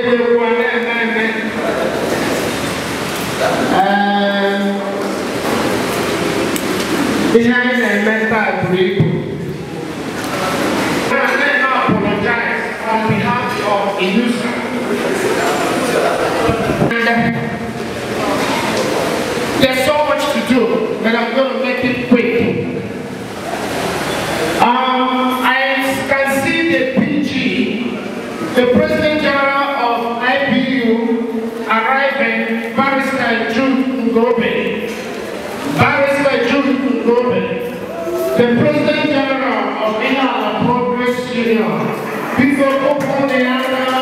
Na-ekwu ekwu, na-eme eme. Ihe anyị na-eme taa buru ibu. I apologize on behalf of INUSA. And there's so much to do, but I'm going to make it quick. I can see the PG, the President General of IPU, arriving, Barrister Jude Ngobe. Barrister Jude Ngobe, the President General of Ihiala Progress Union. People open the $100.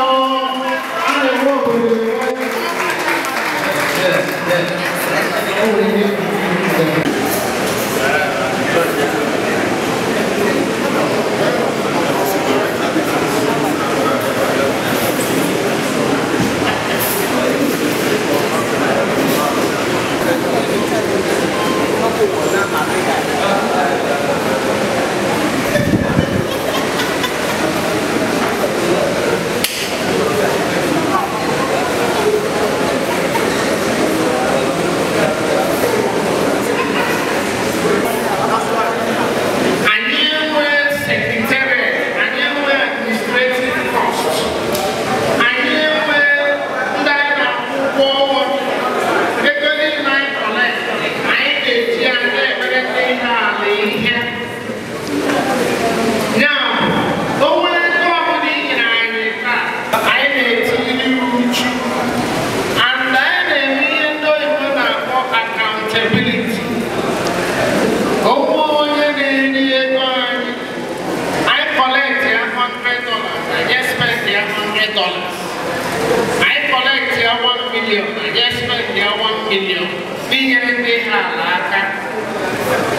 I collect here 1 million. I just spend here 1 million.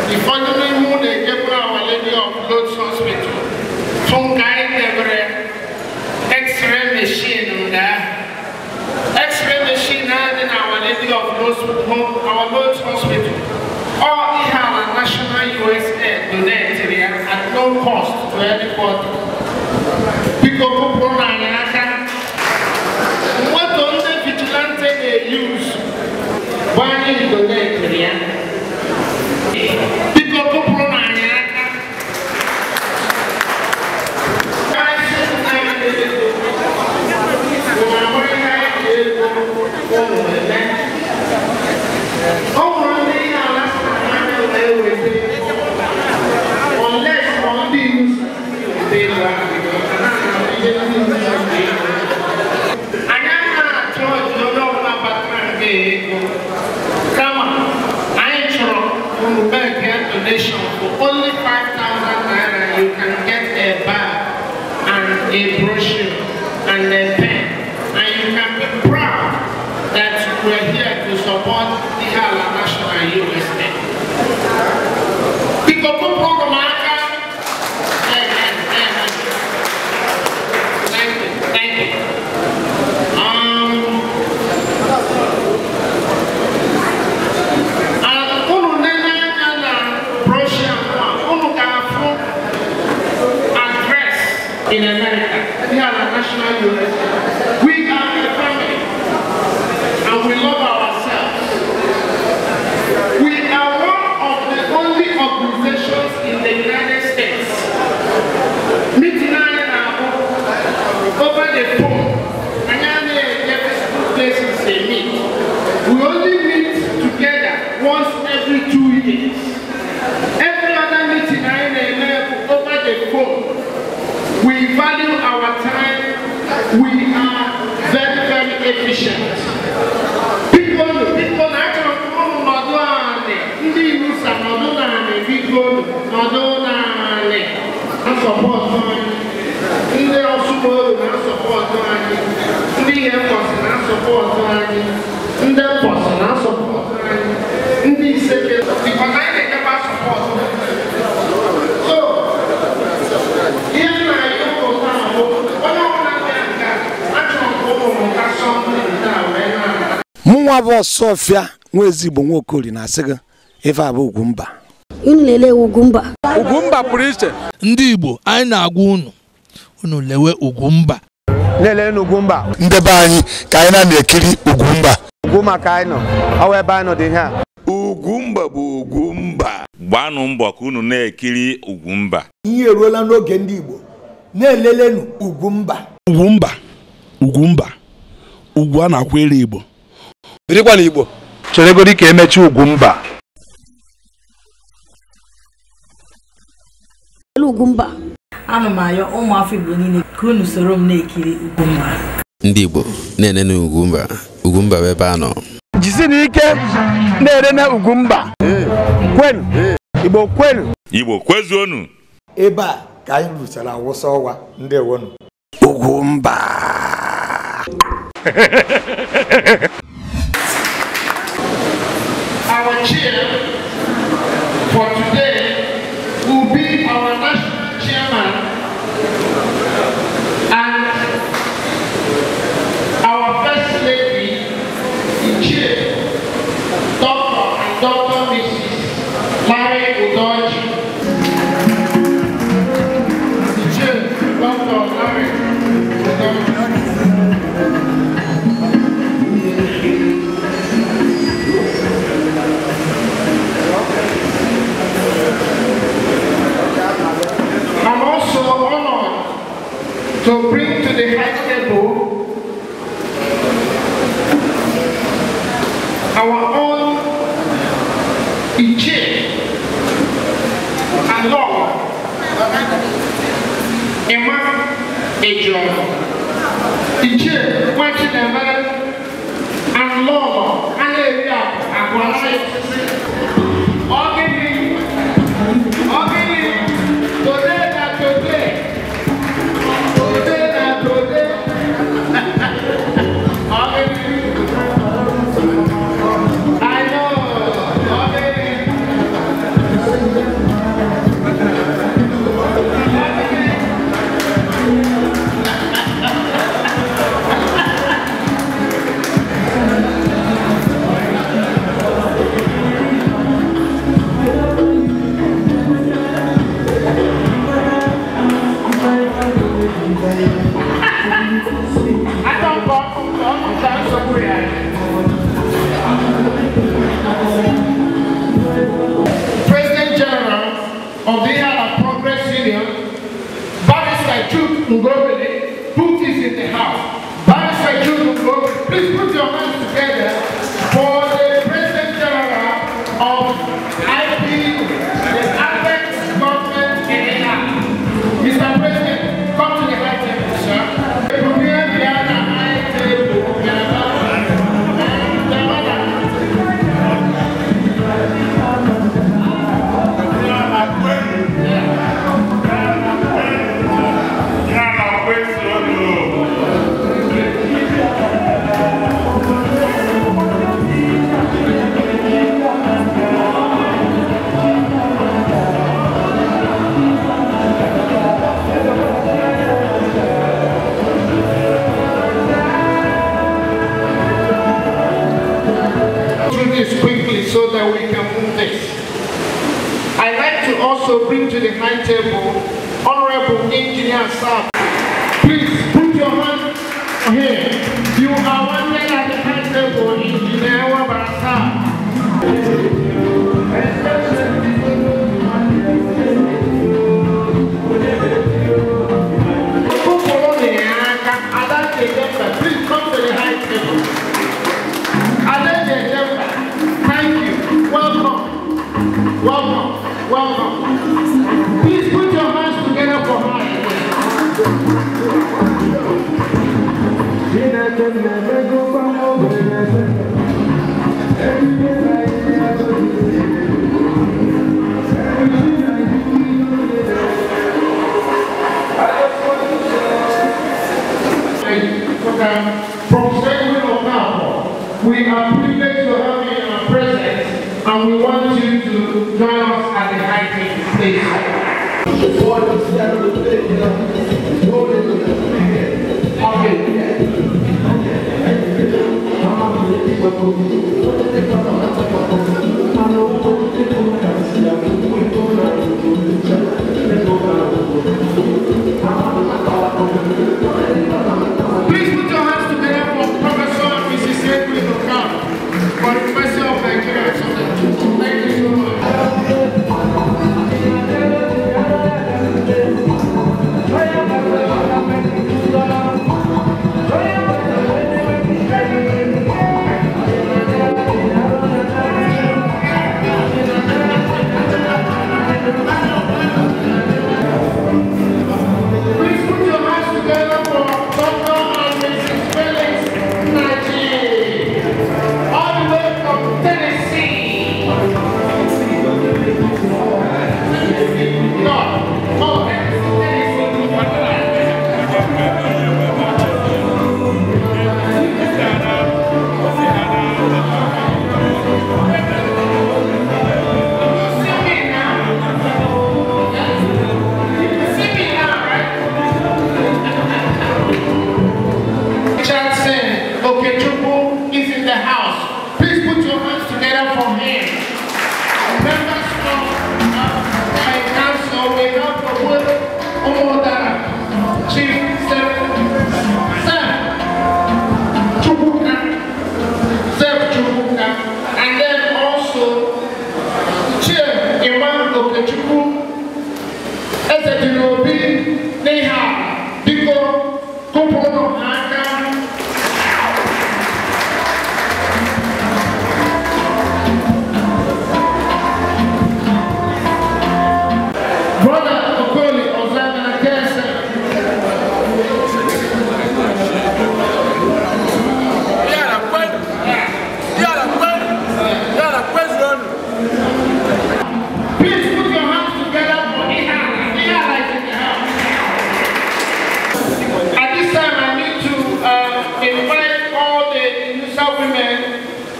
The following moon, they gave Our Lady of Lourdes Hospital. X-ray machine there. X-ray machine in Our Lady of Lourdes, Our Lourdes Hospital. All Ihiala National USA donated at no cost to anybody. Because people what on the vigilante they use why you donate? Because people unless on these they donation for only 5,000 naira, you can get a bag and a brochure and a pen, and you can be proud that we are here to support Ihiala National USA. Thank you, thank you. In America, Ihiala National USA. We are a family, and we love ourselves. We are one of the only organizations in the United States meeting over the phone, and places they meet. We only meet together once every 2 years. Every other meeting over the phone. We value our time. We are very, very efficient. People, Mụnwa bụ Ọsọfịa nwa ezigbo Nwaokori na-asị gị ife a bụ Ugwumba. Unu lelee Ugwumba. Ugwumba pụrụ iche. Ndị Igbo anyị na-agwa unu, unu lewe Ugwumba. Na-ele Ugwumba. Ndị be anyị ka anyị na-ekiri Ugwumba. Ugwumba ka anyị nọ. Ọ wụ ebe anyị nọ dị ihe a. Ugwumba bụ Ugwumba. Gbanụ mbọ ka unu na-ekiri Ugwumba. Ihe eruola n'oge ndị Igbo. Na-elelenu Ugwumba. Ugwumba. Ugwumba. Ugwu a na-akwere Igbo. Birikwa na Igbo. Cheregodi ka emechi Ugwumba. Ugwumba. Ana m ayọ ụmụafọ Igbo niile ka unu soro m na-ekiri Ugwumba. Ndị Igbo na-enene Ugwumba. Ugwumba bụ ebe a nọ. Jisi n'ike na-ere na Ugwumba. Kwenu. Igbo kwenu. Igbo kwezuonu. Ebe a ka anyị rụchara awụsa ọwa ndewonu. Ugwumba. Our chair for today will be our national chairman and our first lady, the chair, Dr. and Dr. Mrs. Larry Udoji. The chair, Dr. Larry Udoji. I'm also honored to bring to the high table our own Ichie and Lord Emma Ejono. Ichie Nwachinemere and Lord Aleria Agwalai. President General of the Ihiala Progress Union, Barrister Jude Ngobili, who is in the house. Barrister Jude Ngobili, please put your hands together for the President General of IPU, the Apex Government in Ihiala. Mr. President, come to the high table, sir. Prepare the high table. Quickly so that we can move this. I'd like to also bring to the high table Honorable Engineer Saab. Please put your hand here. You are wanted at the high table, Engineer Saab. Please come to the high table. Thank you. Welcome. Welcome. Welcome. Please put your hands together for her. From Segwin Okafor, we are privileged to have you in our presence, and we want you to join us at the high table, please. Okay.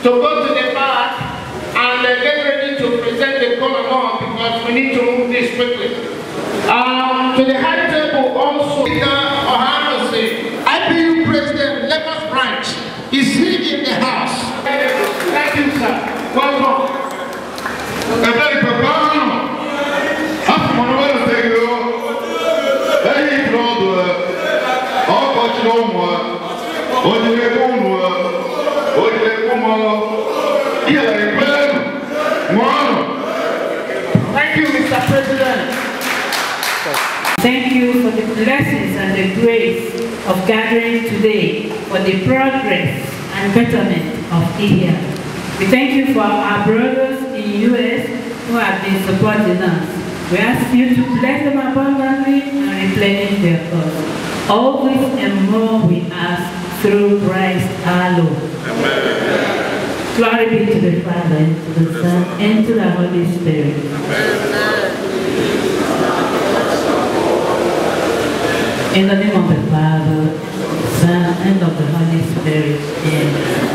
to go to the back and get ready to present the kola nut because we need to move this quickly. To the high table also, Peter Ohanose, IPU President, Lagos Branch, is he in the house? Thank you, sir. Welcome. Thank you, Mr. President. Thank you for the blessings and the grace of gathering today for the progress and betterment of Ihiala. We thank you for our brothers in the US who have been supporting us. We ask you to bless them abundantly and replenish their cause. All this and more we ask through Christ our Lord. Amen. Glory be to the Father, and to the Son, and to the Holy Spirit. Amen. In the name of the Father, the Son, and of the Holy Spirit. Amen.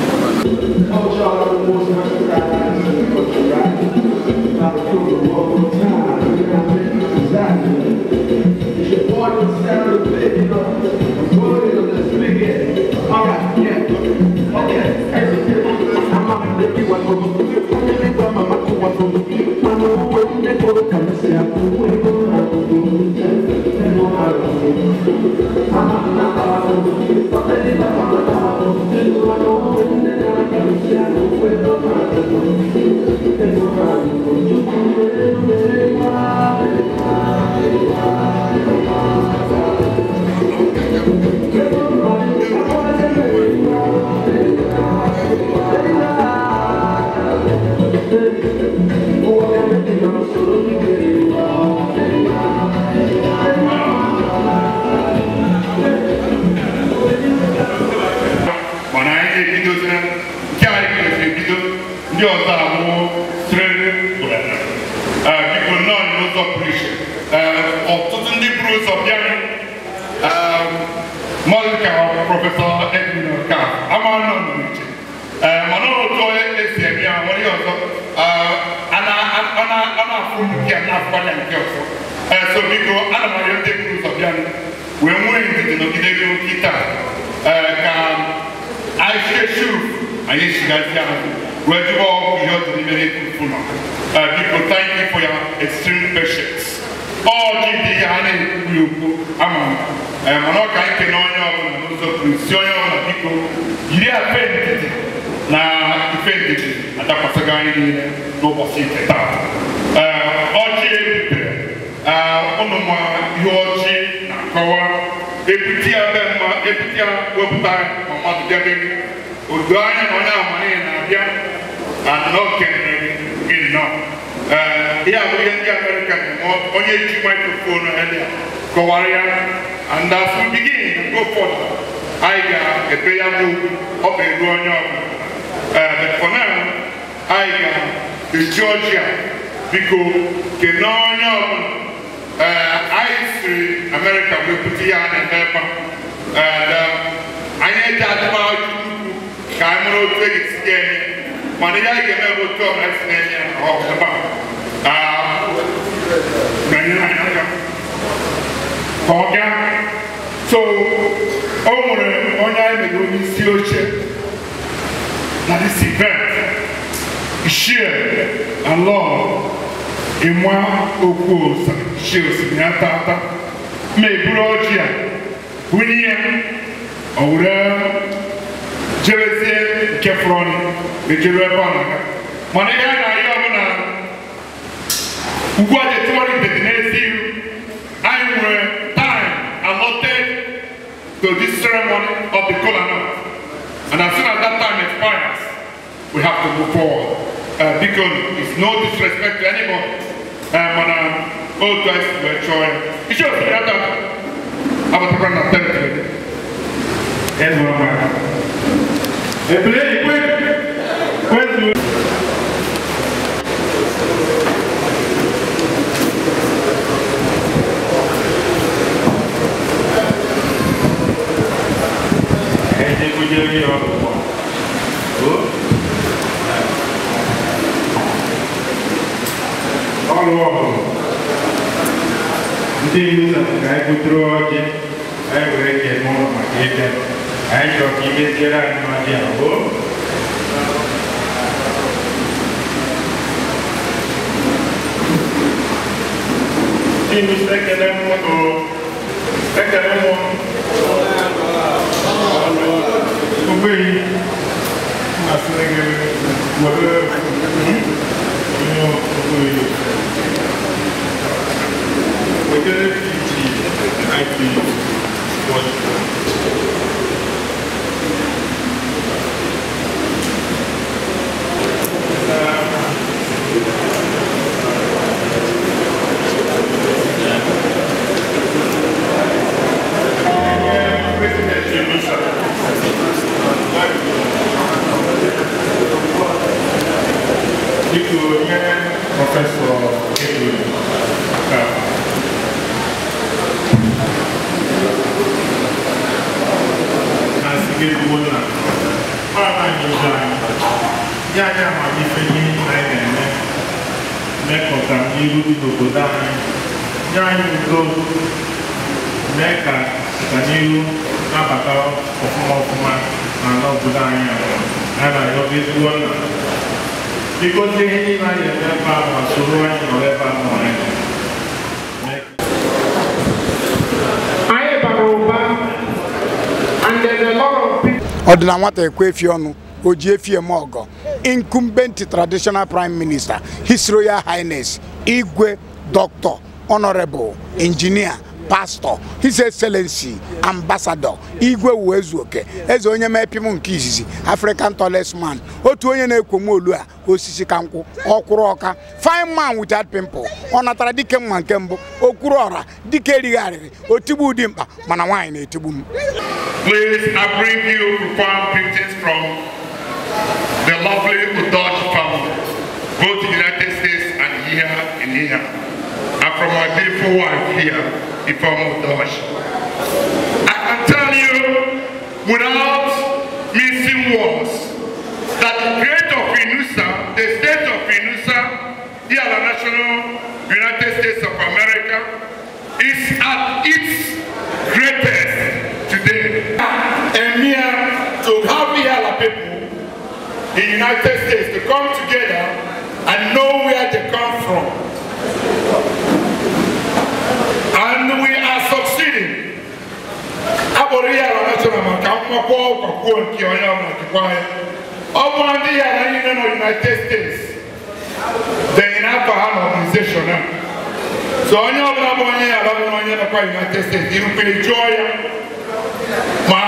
Thank you for your extreme patience. And as we begin to go further, I got a prayer move up a going up. But for now, I got the Georgia because I see America will put here and help. And I need that about Camero takes again. Manila So, na this event, share and love in one oppose, shares in Atata, may Brogia, William, Aurel, Jersey, Kefron, the Jerebana. Manayana Yamana, who was the I were time allotted to this ceremony of the kola nut. And as soon as that time expires, we have to move forward. Because it's no disrespect to anybody. Ọrụ ọhụrụ ndị iwu ka anyị butere ọjị anyị were kene ụlọ maka ịbịa anyị chọrọ ka imeziere anyị ọjị a o. Ndị iwu ekele mmadụ ekele mmụọ ogbeghị asịrị gị were onye ogbeghị wetara PG IP Professor Edwin Okafor. Na-asị gị ezigbo nna, ọ na-anyị ụzọ anyị, nye anyị amamife n'ihe anyị na-eme, mee ka ọganihu dị n'obodo anyị, nye anyị udo, mee ka ọganihu na-abata ọfụma ọfụma n'ala obodo anyị a na-arịọ gị ezigbo nna. Because ihe niile anyị eme ebe ahụ ma soro anyị nọrọ ebe ahụ anyị. Anyị bara ụba and there's a lot of people. Ọdịna nwata ekwe efi ọnụ, o ji efi eme ọgọ. Incumbent traditional prime minister, His Royal Highness, Igwe, Doctor, Honorable, Engineer, Pastor, His Excellency, Ambassador, Igwe Uwezuoke, eze onye mepim nke izizi, African tallest man, otu onye na-ekwo olu a, osisi ka nkwụ, ọkwụrụ ọka, fine man without pimple, ọ natara dike mma nke mbụ, okwuru ọra, dike erigharịrị, otigbu ụdị mkpa, mana nwaanyị na-etigbu m. Please, I bring you profound greetings from the lovely Udoji family, both in the United States and here in India, and from my beautiful wife here, Ifeoma Udoji. I can tell you without missing words that the creator of INUSA, the state of INUSA, the National United States of America, is at its greatest today. Emir to have Ihiala people in the United States to come together and know where they come from. And we are succeeding. Abụrụ Ihiala National maka mmakwa ọkwakwuo nke onye ọbụla dịkwa ya. Ọ bụrụ ndị Ihiala niile nọ United States, denyere afọ ha na organization a. So onye ọbụla bụ onye Ihiala bụ onye nọkwa United States, irukere jụọ ya ma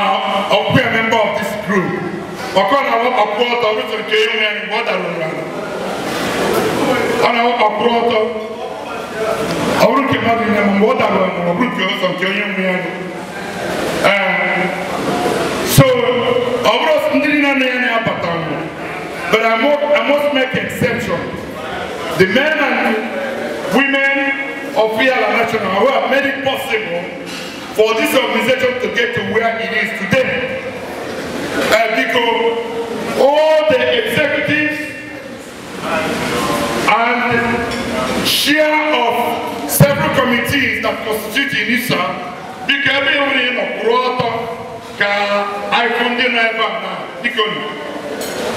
ọ bụ a member of this group. Ọkọ na-akwụ ọtọ rụtụ nke enwe ya mgbe ọ dara ụra. Ọ na-akwụ ọtọ. Ọ bụrụ nke mmadụ niile mgbe ọ dara ụra, ọ bụrụ nke ọzọ nke onye nwe ya. So, ọ bụrụ ndị niile na ya na-abata nwụ. But I must make exception. The men and women of Ihiala National who have made it possible for this organization to get to where it is today. Because all the executives and chair of several committees that constitute INUSA, because everyone in the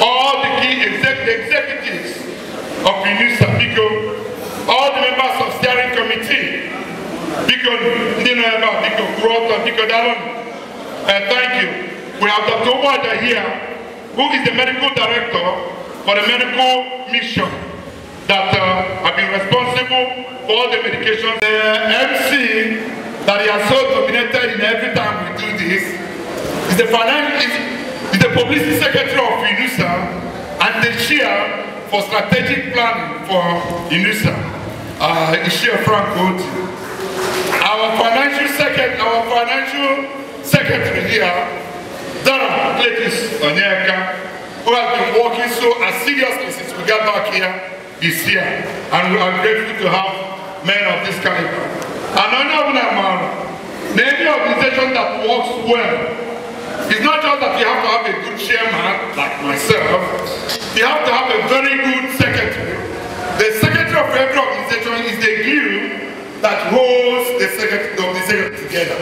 all the key executives of INUSA, because all the members of steering committee, because thank you. We have Dr. Wada here, who is the medical director for the medical mission that have been responsible for all the medications. The MC that he has so dominated in every time we do this is the publicity secretary of INUSA and the chair for strategic planning for INUSA, Ishia Frank Oti. Our financial secretary here, Dara Cletus Onyeka, who has been working so assiduously since we got back here this year, and we are grateful to have men of this caliber. And any organization that works well, it's not just that you have to have a good chairman like myself, you have to have a very good secretary. The secretary of every organization the secretary of the secretary together.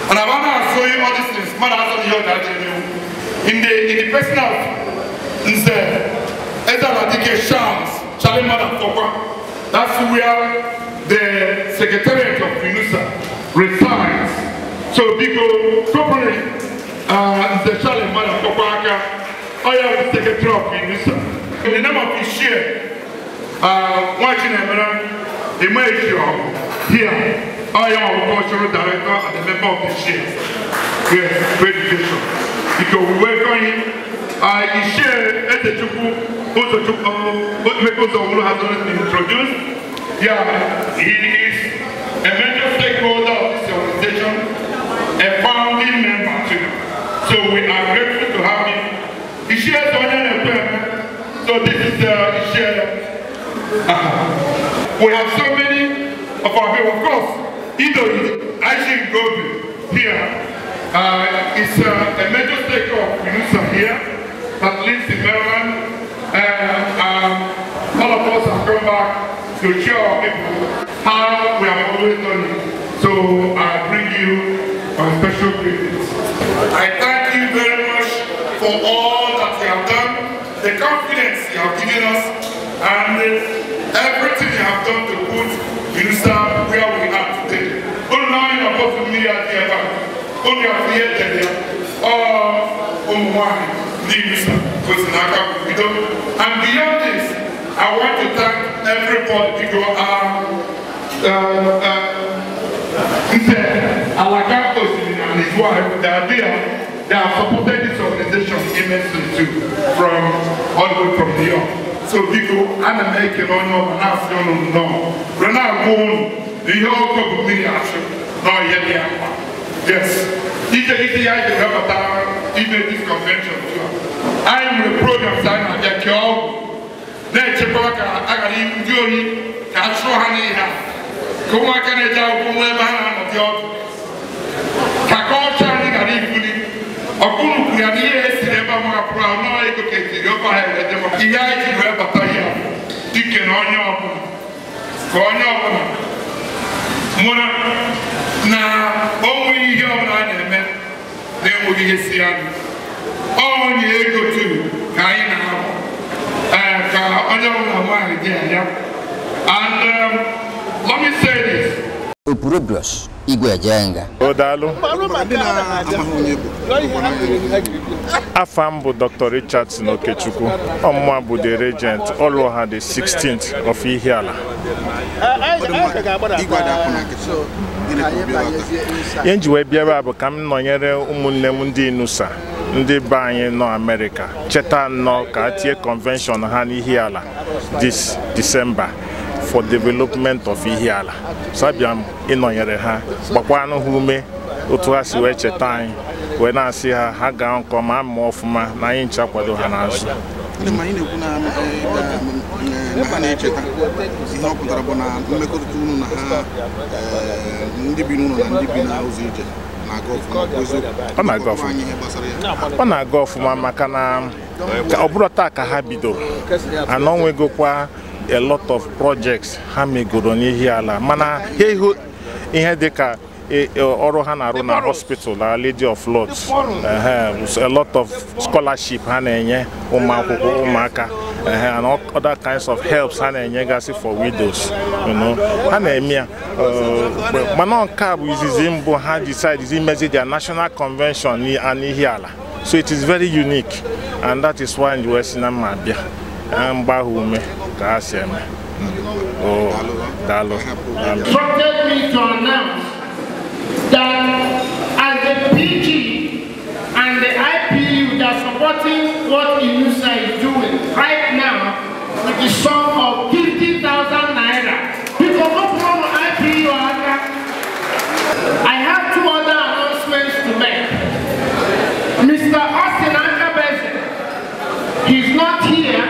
And I'm not showing all these things. In the person of Nze Ezaladike Charles, Charlie Madam, that's where the secretariat of UNUSA resides. So Biko, properly, Nze Charlie Madam Fokwaka, I am the secretary of UNUSA. In the name of Ishie, here, I am our cultural director and a member of the Ishie. Yes, great education. Because we welcome him. Ishie Ezechukwu has already been introduced. Yeah, he is a major stakeholder of this organization, a founding member too. So we are grateful to have him. Ishie So this is Ishie. We have so many of our people. Of course, Ido Aishin Gobi here is a major stakeholder of UNUSA here that lives in Maryland. All of us have come back to show our people how we have always done it. So I bring you my special greetings. I thank you very much for all that you have done, the confidence you have given us, and everything you have done to put UNUSA where we are today. And beyond this, I want to thank everybody because Alaka Osimhen and his wife, they are there, they have supported this organization immensely too, from all the way from New York. So Biko, I'm making on your no. We're not going the whole community action. No, yes. This convention too. I am the program sign at the And let me say this. Opurobios Igwe Ejenga. Odalu. Afam bụ Dr. Richardson Okechukwu. Ọmụma bụ the regent Oluoha the 16th of Ihiala. Ihe nji wee bịa bụ ka m nọnyere ụmụnne m ndị INUSA, ndị be anyị nọ Amerịka, cheta nnọọ ka a tie convention ha n'Ihiala this December for development of Ihiala. So abịa m ịnọnyere ha, gbakwanụ ha ume otu ha si wee cheta anyị, wee na-asị ha ha gaa nke ọma, ma ọfụma na anyị ncha kwado ha n'azụ. Ndị ma anyị na-ekwu na ha na-echeta ihe ọ pụtara bụ na mmekọrịta unu na ha, ndị bi n'ụlọ na ndị bi n'ụzọ ije na-aga ọfụma. Ọ na-aga ọfụma maka na ọ bụrụ taa ka ha bidoro, anọ nwegokwa a lot of projects ha megoro n'Ihiala, mana ihe dịka ọrụ ha na-arụ na hospital na Lady of Lords, a lot of scholarship ha na-enye ụmụ akwụkwọ, ụmụaka, and other kinds of helps ha na-enyegasị for widows, you know. Ha na-eme ya, mana nke a bụ izizi mbụ ha decide imezi their national convention n'Ihiala. So it is very unique, and that is why we si na mma bịa mgba ha ume ka ha si eme. Oh, daalụ. Instructed me to announce that as the PG and the IPU that are supporting what INUSA is doing right now with the sum of 50,000 naira. Because no problem IPU, I have two other announcements to make. Mr. Austin Akabeze, he's not here,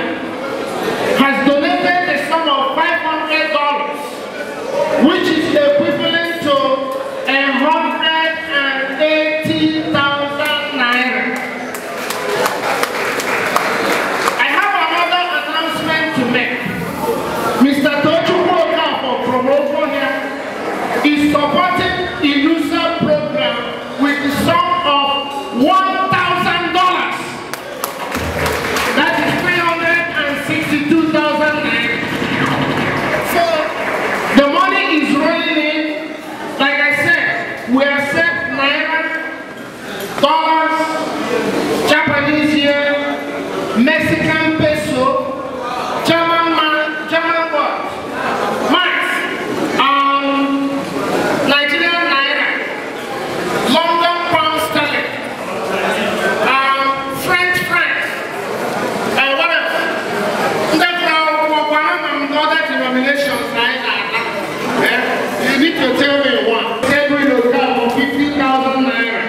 has donated the sum of $500, which is equivalent to 180,000 naira. I have another announcement to make. Mr. Tochukwu Okafor from over here is supporting Mexican peso, German man, German what? Marks, Nigerian naira, London pound sterling, French francs, and what else? Other denominations, right? You need to tell me one. Every local for 50,000 naira.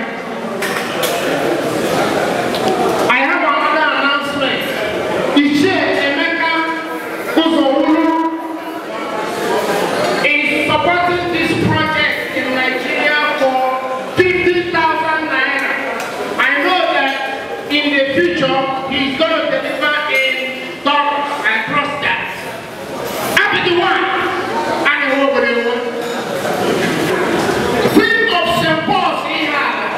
I have another announcement. Ichie Emeka Uzowulu is supporting this project in Nigeria for 50,000 naira. I know that in the future he's going to deliver in dollars. I trust that. I'm the one. I know what they want. Queen of St. Paul's Ihiala,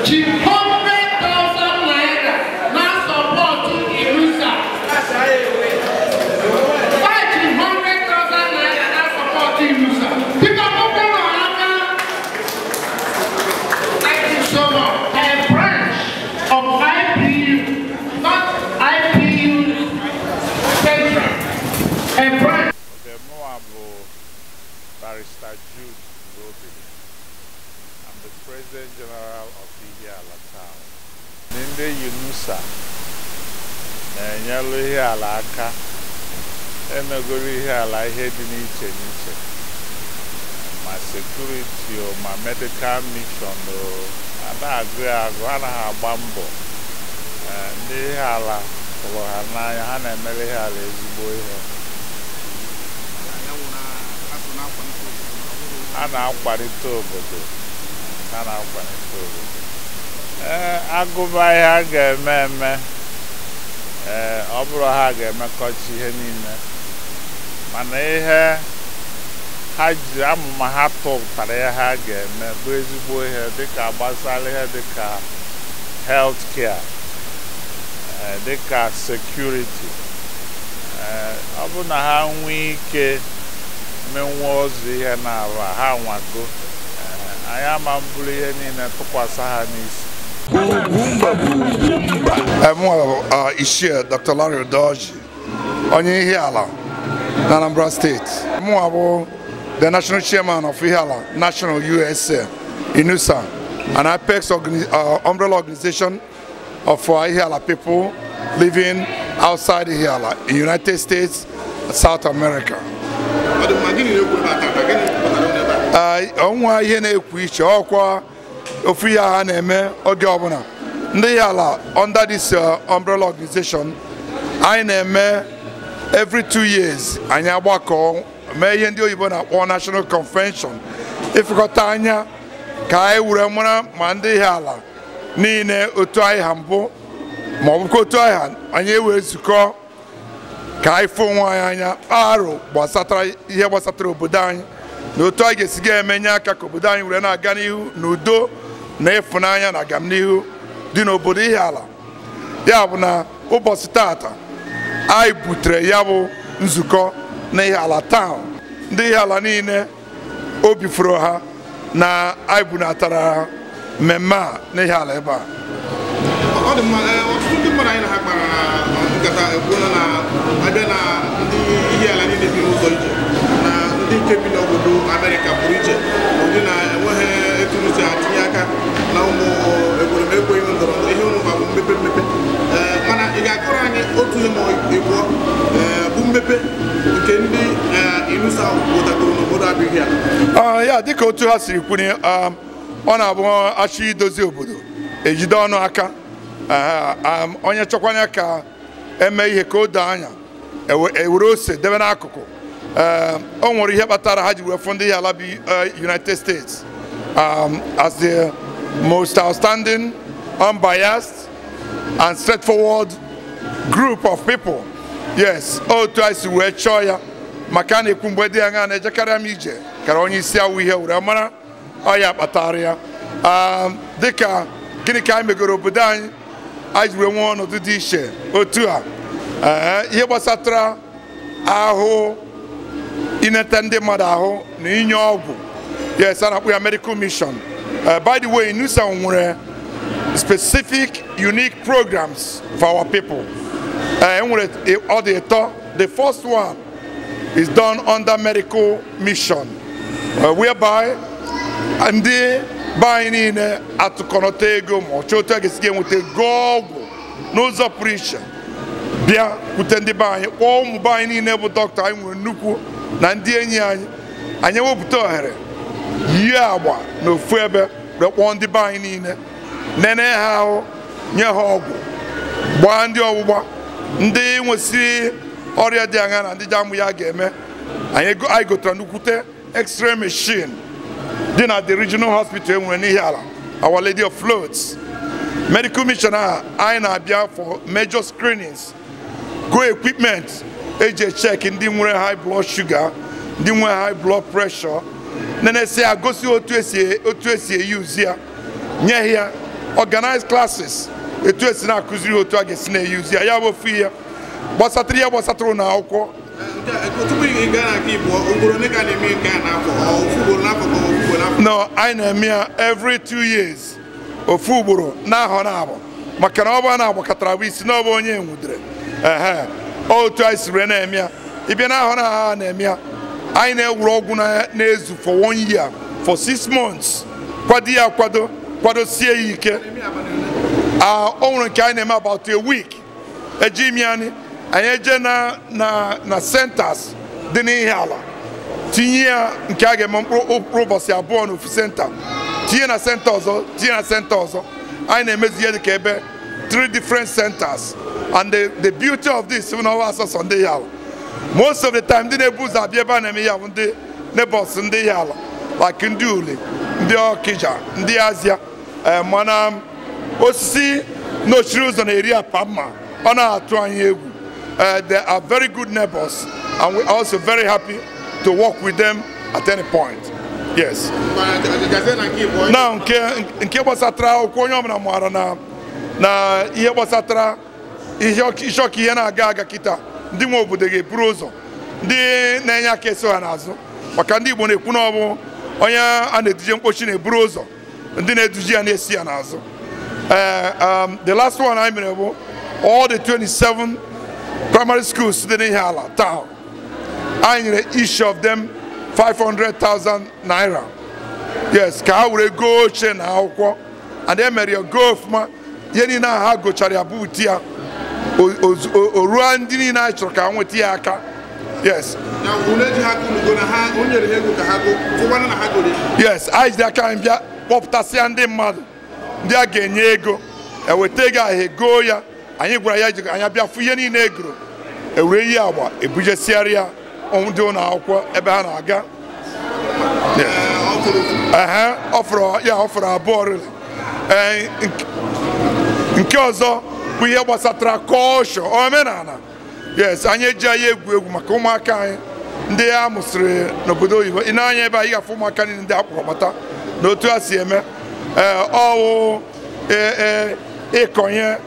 100,000 naira. Now support to Irusa. 500,000 naira now support to Irusa. Thank you so much. A branch of IPU, not IPU Central. A branch. Okay, mụnwa bụ Barrister Jude Ngobili. I'm the President General of Ihiala Town. Ndị UNUSA na-enyelu Ihiala aka, emegoro Ihiala ihe dị n'iche n'iche, ma security o, ma medical mission o, ada agụ ya agụ, anaghị agba mbọ. Ndị Ihiala hụrụ ha n'anya, ha na-emere Ihiala ezigbo ihe. A na-akwalite obodo, ha na-akwalite obodo. Ee, agụba ihe a ga-eme eme, ee, ọ bụrụ ha ga-emekọcha ihe niile, mana ihe ha ji amụma ha tụpụtara ya ha ga-eme bụ ezigbo ihe dịka gbasara ihe dịka health care, dịka security. Ọ bụ na ha nwee ike menwe ọzọ ihe na-arụ a, ha nwago. Anyị ama mbụrụ ihe niile tụkwasị ha n'isi. Mụ Ichie Dr. Larry Udoji, onye Ihiala na Anambra State. Mụ bụ the National Chairman of Ihiala National USA, INUSA, an apex umbrella organization of Ihiala people living outside Ihiala in United States, South America. Ọnwa ihe na-ekwu iche ọkwa ofu ihe ha na-eme oge ọbụla. Ndị Ihiala under this umbrella organization anyị na-eme every 2 years anyị agbakọ mee ihe ndị oyibo na-akpọ National Convention, ịfụkọta anya ka anyị were mara ma ndị Ihiala niile otu anyị ha mbụ ma ọ bụkwa otu anyị ha, anyị ewee zukọ ka anyị fụ onwe anyị anya aro gbasatara ihe gbasatara obodo anyị na otu anyị ga-esi ga-emenye aka ka obodo anyị were na-aga n'ihu n'udo na ịfụnanya na agamnihu dị n'obodo Ihiala. Ya bụ na ụbọchị tata anyị butere ya bụ nzukọ na Ihiala Town. Ndị Ihiala niile obi furu ha na anyị bunatara ha mmemme a n'Ihiala ebe a. Ọ dị mma, ọtụtụ ndị mmadụ anyị na ha kpara nkata ekwuola na abịa na ndị Ihiala niile bi n'ụzọ ije na ndị nke bi n'obodo Amerịka pụrụ iche, ụdị na-enweghị etu si atinye aka na ụmụ egweremegwe ihe ndọrọ ndọrọ ihe ụnụ bụ mmepe mmepe. Mana ị ga-akọrọ anyị otu ihe ma ịbụọ bụ mmepe nke ndị INUSA wetagoro n'obodo abụghị ya? Ya dịka otu ha siri kwuru, ọ na-abụ achọ idozi obodo ejide ọnụ aka. Onye chọkwanya ka eme ihe ka o doo anya ewere ose debe n'akụkụ. O nwere ihe kpatara ha ji wee fụ ndị Ihiala bi United States as the most outstanding, unbiased and straightforward group of people. Yes, otu anyị si wee chọọ ya maka na ekwu mgbe dị anya na-ejekarịa m ije kara onye isi awụ ihe were mara ọ ya kpatara ya. Dịka gịnị ka anyị megoro obodo anyị anyị ji wee nwee ọnọdụ dị iche otu a, ihe gbasatara ahụ inete ndị mmadụ ahụ na inye ọgwụ. Yes, a na-akpọ ya medical mission. By the way, INUSA nwere specific unique programs for our people. Enwere ọ dị ịtọ. The first one is done under medical mission, whereby ndị be anyị niile atụkọnọta ego ma ọ chọọ otu a ga-esi enweta gụọ ọgwụ n'ụzọ pụrụ iche bịa kwute ndị be anyị, kpọọ ụmụ be anyị niile bụ dọkịta anyị nwere nnukwu na ndị enyi anyị. Anyị ewepụta ohere yie agba n'ofu ebe wee kpọọ ndị be anyị niile, nene ha ahụ, nye ha ọgwụ, gbaa ndị ọgbụgba, ndị nwesịrị ọrịa dị aṅa na ndị ji amụ ya ga-eme. Anyị gotere nnukwute x-ray machine dị na the regional hospital enwere n'Ihiala, Our Lady of Floats. Medical mission a anyị na-abịa for major screenings, go equipment eji echek ndị nwere high blood sugar, ndị nwere high blood pressure, nenesi ya gosi otu esi eyuzi ya, nye ya organized classes etu esi na-akụziri otu a ga-esi na-eyuzi ya. Ya bụ ofu ihe gbasatara ihe gbasatara ụlọ akwụkwọ. Tupu ị gaa na nke ịbụọ, ugboro ole ka a na-eme nke a n'afọ? Ọ ofu ugboro n'afọ ka ọ ofu ugboro n'afọ? No, anyị na-eme ya every 2 years, ofu ugboro n'ahọ na-abụ, maka na ọ bụ na-agbakọtara bụ isi na ọ bụ onye nwudere. Ehe, otu anyị siri na-eme ya. Ịbịa n'ahọ na ha na-eme ya, anyị na-ewuru ọgwụ na-ezu for 1 year, for 6 months, kwado ya akwado, kwadosie ya ike. O nwere nke anyị na-eme about a week. Eji imi anyị eje na centers dị n'Ihiala, tinye ya nke a ga-eme mkpụrụ ụbọchị 2 n'ofu center, tinye na center ọzọ, tinye na center ọzọ. Anyị na-emezi ihe dịka ebe 3 different centers. And the beauty of this bụ na ọwa asọsọ ndị Ihiala. Most of the time ndị na-ebu ụzọ abịa ebe a na-eme ya bụ ndị neighbors ndị Ihiala, like ndị Uli, ndị Ọkịja, ndị Azịa. Mana osisi n'ochiri ụzọ na-eri apa mma, ọ na-atụ anyị egwu. They are very good neighbors, and we are also very happy to work with them at any point. Yes. Now, nke gbasatara akwụkwọ, onye ọbụla maara na ihe gbasatara ihe ọka ihe na-aga aga kịta, ndị nwe obodo ga-eburu ụzọ, ndị na-enye aka eso ha n'azụ, maka ndị Igbo na-ekwu na ọ bụ onye a na-eduje mkpochi na-eburu ụzọ, ndị na-eduji ya na-esi ya n'azụ. The last one I mere bụ all the 27 primary schools dị n'Ihiala town. Anyị nyere each of them 500,000 naira. Yes, ka ha were goo oche na akwụkwọ, and e mere ya goo ọfụma. Ihe niile ha gochara ya bụ uti ya o ruo ndị niile anyị chọrọ ka ha nweta ya aka. Yes. Yes, anyị jiri aka anyị bịa kpọpụtasịa ndị mmadụ ndị a ga-enye ego, eweta ego ahụ ego ya. Anyị gwara ya anyị abịa fụ ihe niile egoro, ewere ihe agba ebujesiara ya ndị ụlọ akwụkwọ ebe ha na-aga. Ọ fọrọ abụọ rịrị. Nke ọzọ bụ ihe gbasatara kọlchọ omenala. Yes, anyị eji anyị egwu egwu maka ụmụaka anyị ndị a mụsịrị n'obodo oyibo. Ị na-anya ebe anyị ga-afụ ụmụaka niile ndị a kpọrọ bata na otu a si eme ọwụ ịkọnye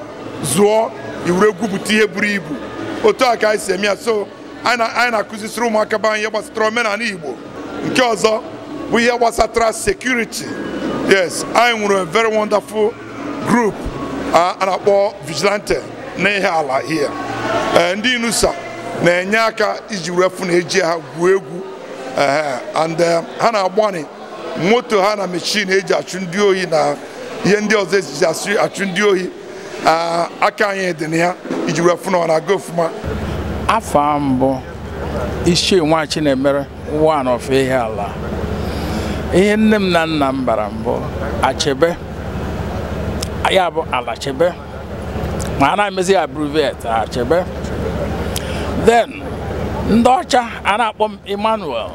zụọ iwere egwupụta ihe buru ibu. Otu a ka anyị si eme ya. So anyị na-akụzisiri ụmụaka be anyị ihe gbasatara omenala Igbo. Nke ọzọ bụ ihe gbasatara security. Yes, anyị nwere a very wonderful group a na-akpọ vigilante n'Ihiala here. Ndị Inusa na-enye aka iji were fụ na eji ha gwuo egwu, and ha na-agbani moto ha na machine eji achụ ndị ohi na ihe ndị ọzọ eji achụ ndị ohi. Aka anyị dị na ya iji were fụ na ọ na-aga ofụma. Afọ mbụ Ichie Nwachinemere one of Ihiala. Ihe nne m na nna m bara mbụ Achebe, ya bụ Alachebe, ma a na-emezi abbreviate Achebe. Then ndị ọcha a na-akpọ m Emmanuel.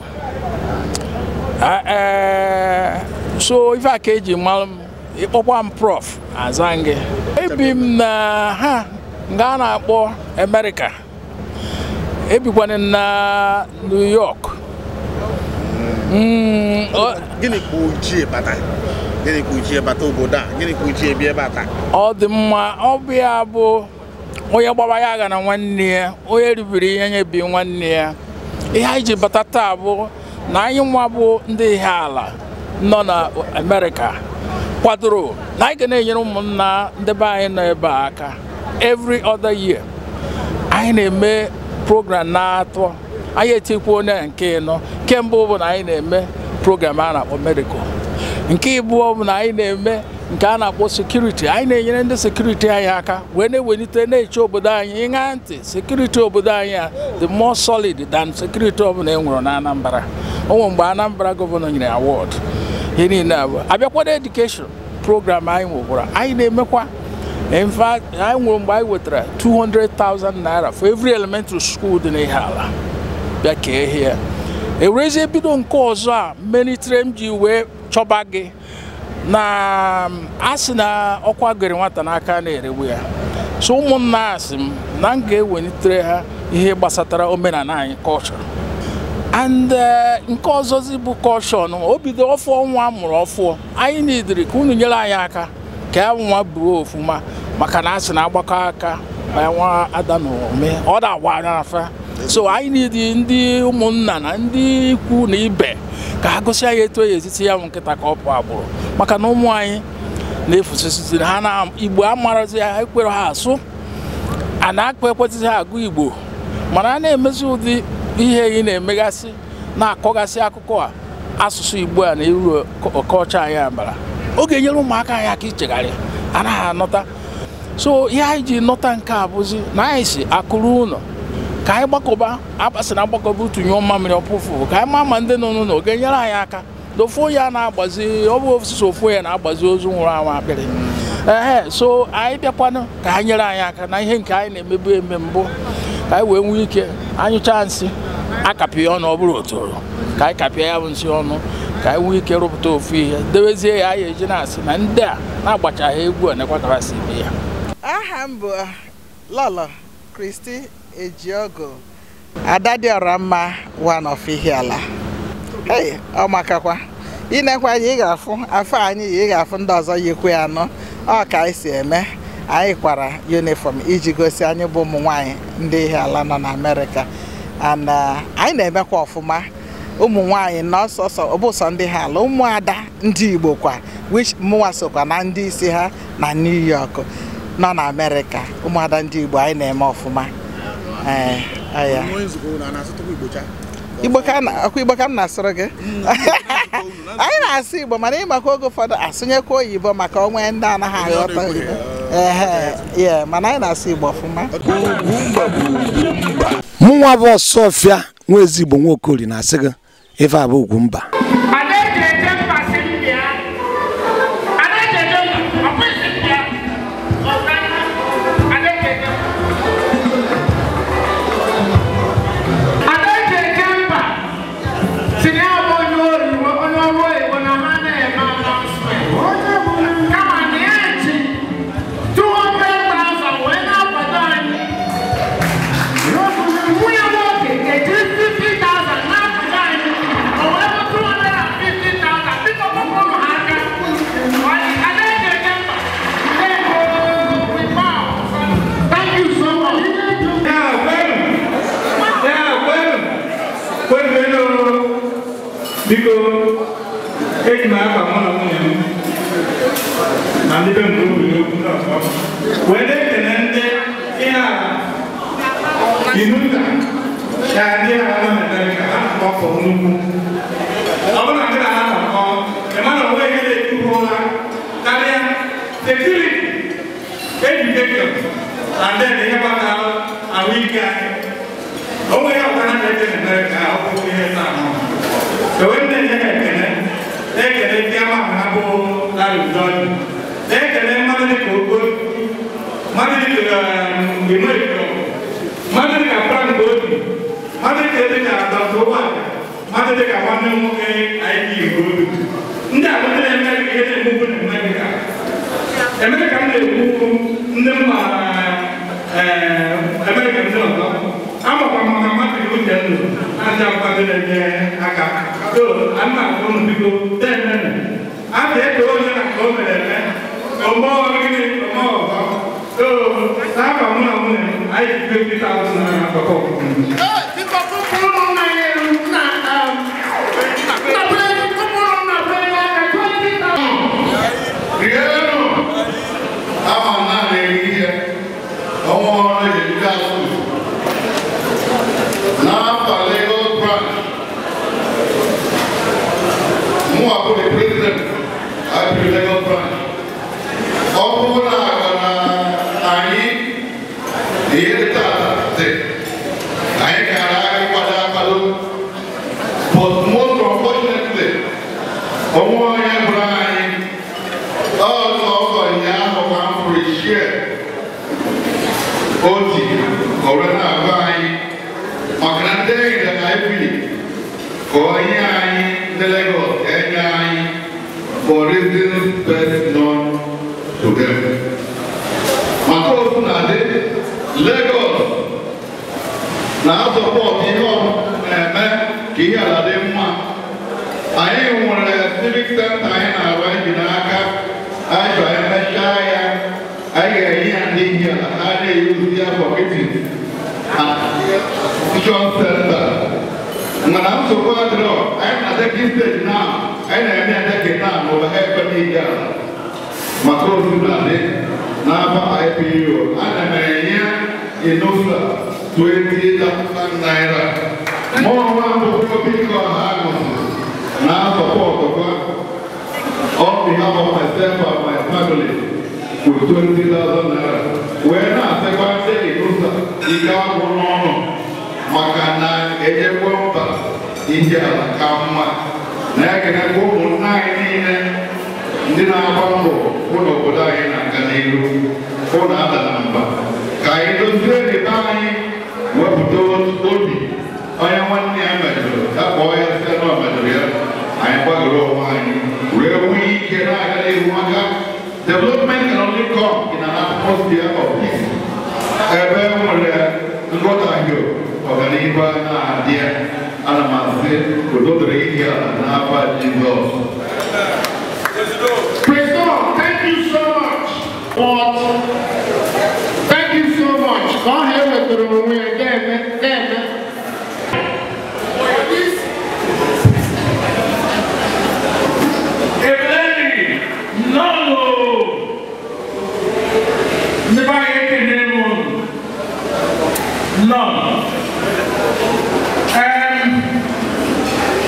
So ife a ka eji malụ m, ịkpọkwa m prof aza gị. Ebi m na ha nga a na-akpọ America, ebikwana na New York. Gịnị ka ojii bata? Gịnị ka ojii bata obodo a? Gịnị ka ojii bịa ebe a taa? Ọ dị mma, ọ bụ ya bụ onye gbara ya agha na nwanne ya, onye ribiri ihe nyebi nwanne ya. Ihe anyị ji bata taa bụ na anyị nwa bụ ndị Ihiala nọ na Amerịka kwadoro na anyị ga na-enyere ụmụnna ndị be anyị nọ ebe a aka every other year. Anyị na-eme program na-atọ anyị etikwuo na nke ịnọ. Nke mbụ bụ na anyị na-eme program a na-akpọ medical. Nke ịbụọ bụ na anyị na-eme nke a na-akpọ security. Anyị na-enyere ndị security anyị aka wee na-ewelite na-eche obodo anyị. Ịṅa ntị, security obodo anyị a dị more solid than security ọbụla e nwere na Anambra. O nwere mgbe Anambra governor nyere award. Ihe niile abụọ abịakwado education program anyị nwekwara, anyị na-emekwa. In fact, anyị nwere mgbe anyị wetara 200,000 naira for every elementary school dị n'Ihiala bịa kee ihe ya. Ewerezie bido nke ọzọ a melitere m ji wee chọba gị na a sị na ọkwa gịrị nwata n'aka na-eregbu ya. So ụmụnna asị m na m ga-ewelitere ha ihe gbasatara omenala anyị, culture. And nke ọzọzi bụ culture o bido ọfọ nwa mụrụ ọfọ. Anyị nidiri ka unu nyere anyị aka ka ya nwa buo ofuma, maka na asị na agbakọ aka nwa ada na ome ọ da-agba n'afa. So anyị nidi ndị ụmụnna na ndị ikwu na ibe ka ha gosi anyị etu e esiti ya nkịta ka ọ pụọ agbụrụ, maka na ụmụ anyị na-efusisi ha na Igbo amarazi ha, ekwere ha asụ, a na-akpa ekwetịzi ha agụ Igbo. Mana a na-emezi ụdị ihe ị na-emegasị na-akọgasị akụkọ a asụsụ Igbo a na-eru ọkọchị anyị amara, ọ ga-enyere ụmụaka anyị aka ichegharị anaghị anọta. So ihe anyị ji nọta nke a bụzi na anyị si akụrụ ụlọ ka anyị gbakọba, akpasị na agbakọba utunye mmamịrị ọpụfụ ka anyị ma ma ndị nọ n'ụlọ ga-enyere anyị aka. Ofu onye a na-agbazi, ọ bụ osisi ofu onye na-agbazi ozu nwụrụ anwụ akpịrị. Ee, so anyị bịakwanụ ka ha nyere anyị aka na ihe nke anyị na-emebu eme mbụ, ka anyị wee nwee ike anyụcha nsị akapịa ọnụ, ọ bụrụ otoro ka anyị kapịa ya bụ nsị ọnụ, ka anyị nwee ike rụpụta ofu ihe dewezie ya. Anyị eji na-asị na ndị a na-agbachaghị egwu a nekwa si eme ya. Aha m bụ Lolo Christy Ejiogo, Adadịọramma one of Ihiala. Hey, ọ makakwa inekwa anyị, ị ga-afụ afọ anyị, ị ga-afụ ndị ọzọ yikwe anọ. Ọ ka anyị si eme, anyị kwara uniform iji gosi anyị bụ ụmụ nwanyị ndị Ihiala nọ na Amerịka. And anyị na-emekwa ọfụma. Ụmụ nwanyị nọ sọsọ, ọ bụ sọ ndị Ihiala, ụmụada ndị Igbo kwa, which mụnwa sokwa na ndị isi ha na New York nọ na Amerịka. Ụmụada ndị Igbo anyị na-eme ọfụma. Ee, aya. Igbo ka m na-asụrụ gị. Anyị na-asụ Igbo, mana ịmakwa oge ụfọdụ asụnyekwa oyibo maka onwe ndị anaghị aghọta Igbo. Ee, mana anyị na-asụ Igbo ọfụma. Mụnwa bụ Ọsọfịa nwa Ezigbo Nwaokori na-asị gị ife a bụ Ugwumba. Biko, eji m afa mụ na nwunye m na ndị be m obi n'okwu ndị ọzọ wee na-ekele ndị ihe ala Inuta ya ndị ala nọ n'Amerịka ha na-akpọ nnukwu. Ọ bụrụ na ndị na ha na-akpọ ịma na onwe ihe na-ekwukwu ụra karịa security, education, and then ihe gbasara ahụike anyị. O nwere ọkwa ha na-eche n'Amerịka ọ bụ ihe taa. Ewe ndị na-enye ekele na-ekele ndị ama ha bụ Larry Udoji, na-ekele mmadụ dịka Ogo, mmadụ dịka Imoeko, mmadụ dịka Frank Obi, mmadụ dịka Dr. Ụgbọala, mmadụ dịka nwanne m nwoke I.D. Obi. Ndị a bụ ndị na-eme ihe na-emegbu na Amerịka. Amerịka m na-ekwu ndị m maara Amerịka ndị ọzọ. Amakwa m maka mmadụ Uchendu aja nkwado na-enye aka. So, ana m biko denene. A na-eto onye na nke o mere eme, ome gịnị ome ọzọ. So, n'afọ mụ na nwunye m, anyị ji 50,000 naira akọkọ. Ama m na na-eri ihe ọnwa ọrụ eji asụ N'afọ Lagos branch, mụ abụ the president IPU Lagos branch. Ọ bụrụ na na anyị ihe tata dị, anyị gara anyị kwado akwado, but most unfortunately, onwe onye bụrụ anyị ọsọ ọsọ ụnyaahụ ka m pụrụ ishie oti ọrụ na-agwa anyị maka na ndị enyi na IPU ka onye anyị ndị Lagos ka enye anyị for reasons best known to them. Maka otu na-adị Lagos na-asọpọtụ ihe ọbụla na-eme ka ihe ala dị mma. Anyị nwere civic center anyị na-arụ anyị n'aka, anyị chọrọ emechaa ya, anyị ga-enye ya ndị ihe ala ha na-eyuzi ya for meetings and vision center. Mana nsogbu adịrọ, anyị na Lekki steeti na anyị na-eme ya Lekki na n'ụwa ha ekwe n'ihe ala. Maka otu na-adị n'afọ IPU, ana m enye Inusa 20,000 naira. Mụ onwe m bụ Obi Ọha na-asọpọtụkwa on behalf of myself and my family with 20,000 naira. Wee na-asịkwa ndị Inusa ike agwụ n'ọnụ maka na ejekwe mba ihe ala ka mma. Na-ekenekwa ụmụnna anyị niile ndị na-agba mbọ hụ na obodo anyị na-aga n'ihu, hụ na ada na mba. Ka anyị dozie ebe anyị wepụta obi onye nwanne ya mejọrọ ya kpọọ ya site na ọ mejọrọ ya, anyị gbagoro onwe anyị wee nwee ike na-aga n'ihu maka development can only come in an atmosphere of peace. Ebe nwere nghọtahie ọganihu na-adị, ana m asị udo dịrị ihe ala n'afọ Jizọs. President, thank you so much. But thank you so much. Ka ọ ha ewetara onwe ya ga-eme ga-eme. Ebeleni, nnọọ. Ndị be anyị ekene m unu. Nnọọ.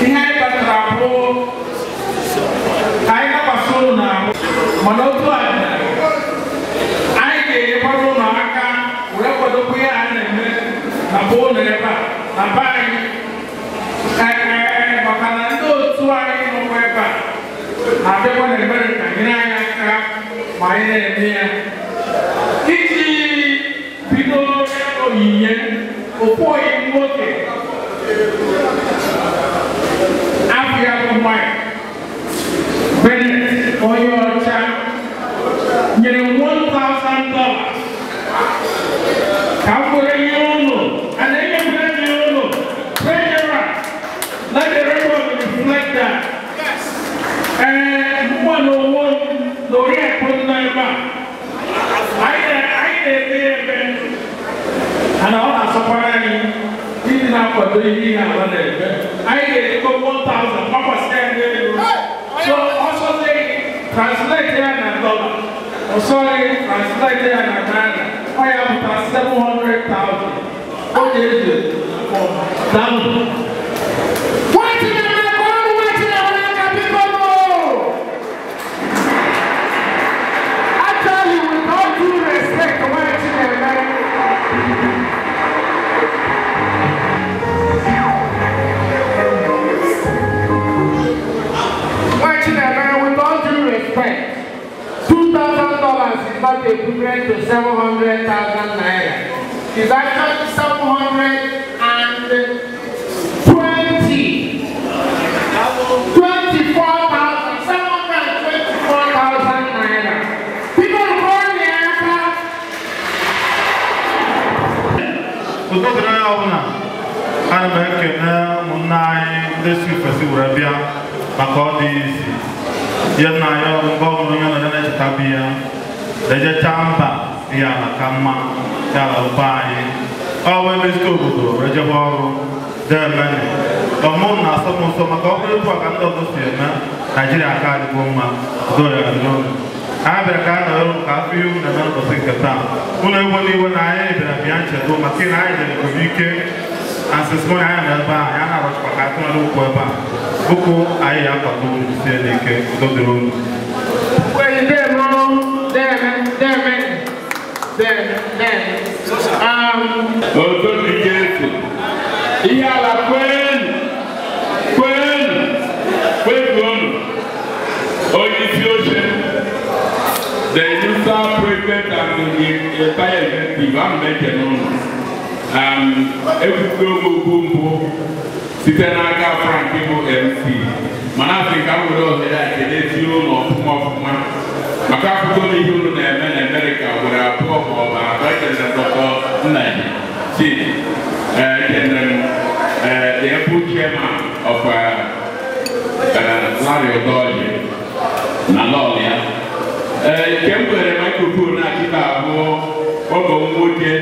Ihe anyị kpatara bụ ka anyị dakwasị unu n'ahụ, mana otu a anyị ga-enyekwara unu aka were kwadokwa ihe a na-eme na be unu ebe a na be anyị, maka na ndị otu anyị nọkwa ebe a na-abịakwa na Amerịka nyere anyị aka ma anyị na-eme ya. Iji bido onyinye, ofu onye nwoke afọ ya bụ Mike Bennett onye ọcha nyere $1,000 ka m were nye unu, and enyekwere nye unu treasurer, let the record reflect that. Mụ na onwe m na oriakụ nọ ebe a, anyị na-eme ebe ana ọ na-asọkwara anyị ndị na-akwado ihe ala na-eme. Anyị ga-ego 1,000 gbakwasị ya n'elu. So ọsọzi translate ya na dollar, ọsọghị translate ya na naira, ọ ya pụta 700,000. Ọ ga-eji daalụ. Actually, with all due respect, with all due respect, $2,000 is not equivalent to 700,000 naira. It's actually 724,000 naira. People call me after. Udo dịrị onye ọbụla. Ana m ekene ụmụnne anyị ndị si ofesi were bịa maka ọ dị isi. Ihe nna anyị ọrụ mgbe ọbụla onye nọ ya na-echeta bi ya ejecha mba ihe ala ka mma ya ala ụba anyị. Ọ wee mezite obodo were jebe ọrụ deemeni. Ọmụ na-asọ m nsọ maka ọ bụrụ etu a ka ndị ọzọ si eme, Naijiria aka adịgo mma, udo ya adịgo unu. Anyị bịara ka anyị nọrọ ka afọ ihe unu na-eme n'ụbọchị nke taa. Unu ewela iwe na anyị bịara bịa nchedo maka na anyị jere ezumike And since morning anyị nọ ebe a, anyị na-arọchikwa ka atụmatụ okwu ebe a. Bụkụ anyị ya akwado sie n'ike udo dịrị unu. Oto dị Jesu. Ihiala kwenu, kwenu, kwezuonu. Onye isi oche, the INUSA president and the entire executive, ana m ekene unu. Ekwugo m okwu mbụ site n'aka Frank bụ MC, mana asị ka m were ohere a kenezie ụlọ ọfụma ọfụma maka akụkọ na ihe unu na-eme na Amerịka were abụọ ma ọ bụ atọ. Ekelere m Dr. Nnaji Chidi, ekelere m the Apple chairman of Larry Odoji na lọl ya. Nke m were microphone a kịta abụọ ọgọ m nwoke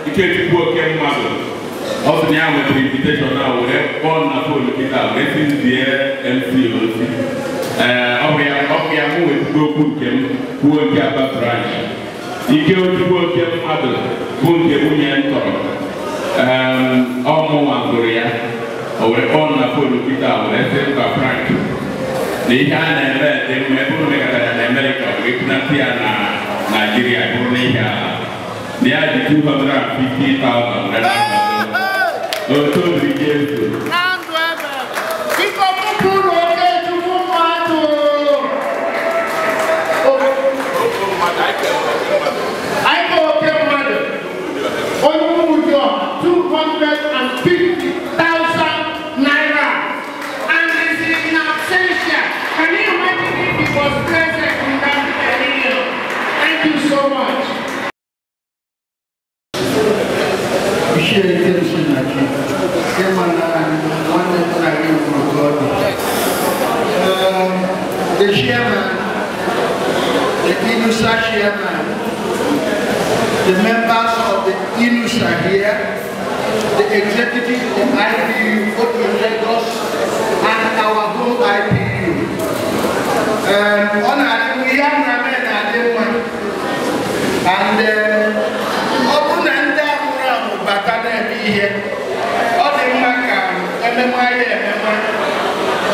Ikechukwu oke mmadụ, ọ sị na ya nwetara invitation a were kpọọ na fon kịta wee si zie MC ozi. Ọ bụ ya mụ wetụgo okwu nke m kwuo nke Aba branch. Ikechukwu oke mmadụ bụ nke nwunye m tọrọ, ọ mụnwa gụrụ ya, o were kpọọ na fon kịta were sị mba Frank na ihe a na-eme dị mma, ebe unu mekọtara na Amerịka wee kwunata ya na Naijiria bụrụ n'ihe ala na ya ji 250,000 were otu obiri Jesu. Biko mụpụrụ Okechukwu mmadụ. Anyị ka oke mmadụ. Onye ụmụ 250,000 naira. And it's in absentia. Can you imagine if he was present in that area? Thank you so much. The chairman, the INUSA chairman, the members of the INUSA here, the executive of IPU, both in Lagos and our home IPU. And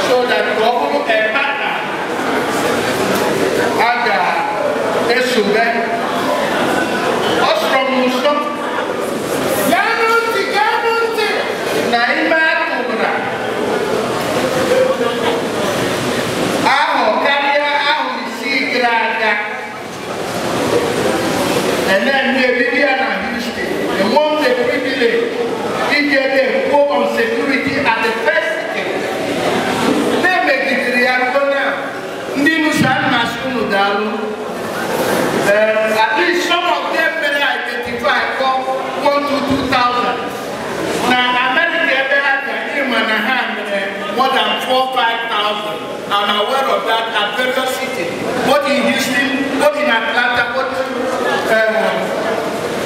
so that government a partner aga esobe ọsọrọ m nso na ime atụrụ ahụ karịa ahụ isii gara aga and ebido ya na Houston. Enwe the privilege ije na-ekwu on security at the first sitting. Na-emegidere ya ruo na ndị INUSA mmasị unu daalụ. At least some of them mere identify for 1 to 2,000. Na America ebe ha ga ịma na ha mere more than 4 or 5,000. I'm aware of that at various cities, both in Houston, both in Atlanta, both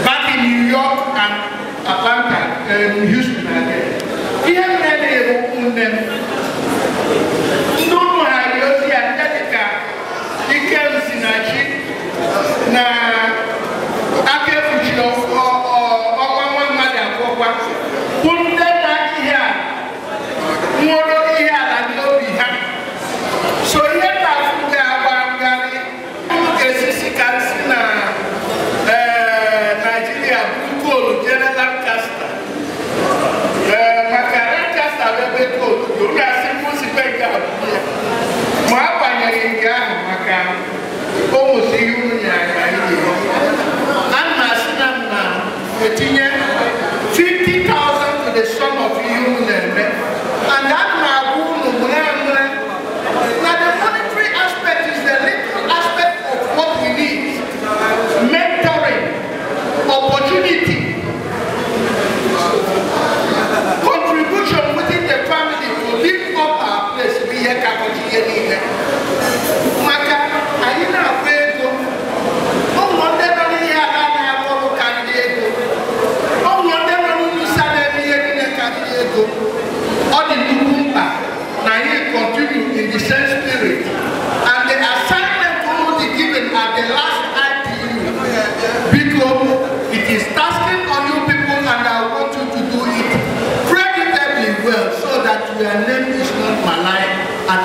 back in New York and Atlanta, Houston again. Ihe mere na-ewu nne m ndị ụmụ ha yi ozi ya ndị dịka Ikem Sinachi na aka ekpuchi ọnwa nwa mmadụ abụọkwa bụ ndị na ihe a nwụrụ ihe ala n'obi ha. So ihe na-afụ ga-agba ngarị ga-esisi ka si na Naijiria buru koolu jere Lancaster. Maka Lancaster bụ ebe koolu dị, ụlọ asị mụsikwe nke abụọ ya. Ma agbanyeghị nke ahụ maka o nwụsị ihe unu nyere anyị anyị.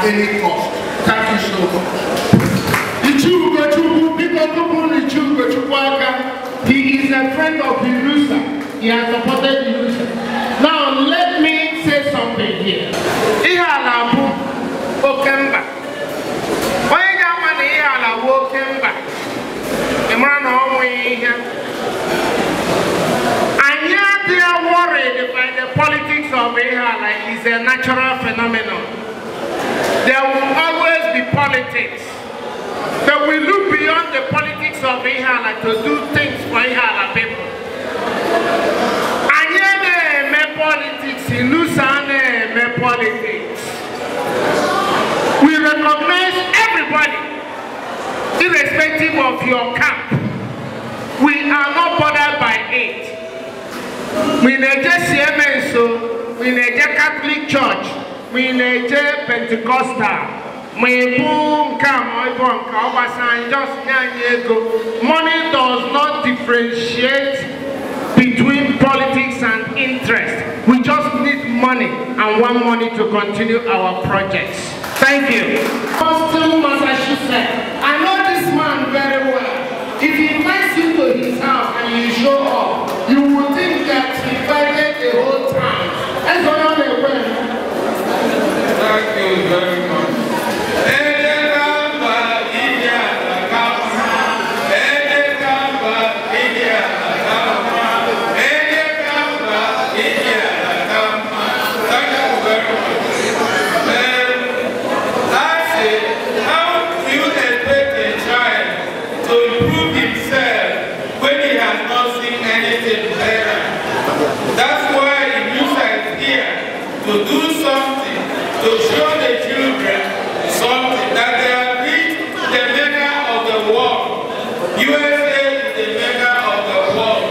at any cost. Thank you so much. He is a friend of ILUSA. He has supported ILUSA. Now let me say something here. Ihiala bụ oke mba. Onye ga-ama na Ihiala bụ oke mba, ị mara na ọ nweghị ihe. Anyị adịghị worried by the politics of Ihiala. Is a natural phenomenon. There will always be politics. But we look beyond the politics of Ihiala to do things for Ihiala people. Anyị na-eme politics, ILUSA na-eme politics. We recognize everybody, irrespective of your camp. We are not bothered by it. We na-eje CMS, we na-eje Catholic Church, we na-eje Pentecostal. Money does not differentiate between politics and interest. We just need money and want money to continue our projects. Thank you. Boston, Massachusetts. I know this man very well. If he invites you to his house and you show up, you will think that he invited the whole town. That's what I'm aware. Thank you very much. That's why ILUSA is here, to do something, to show the children something, that they have reached the mecca of the world. USA is the mecca of the world.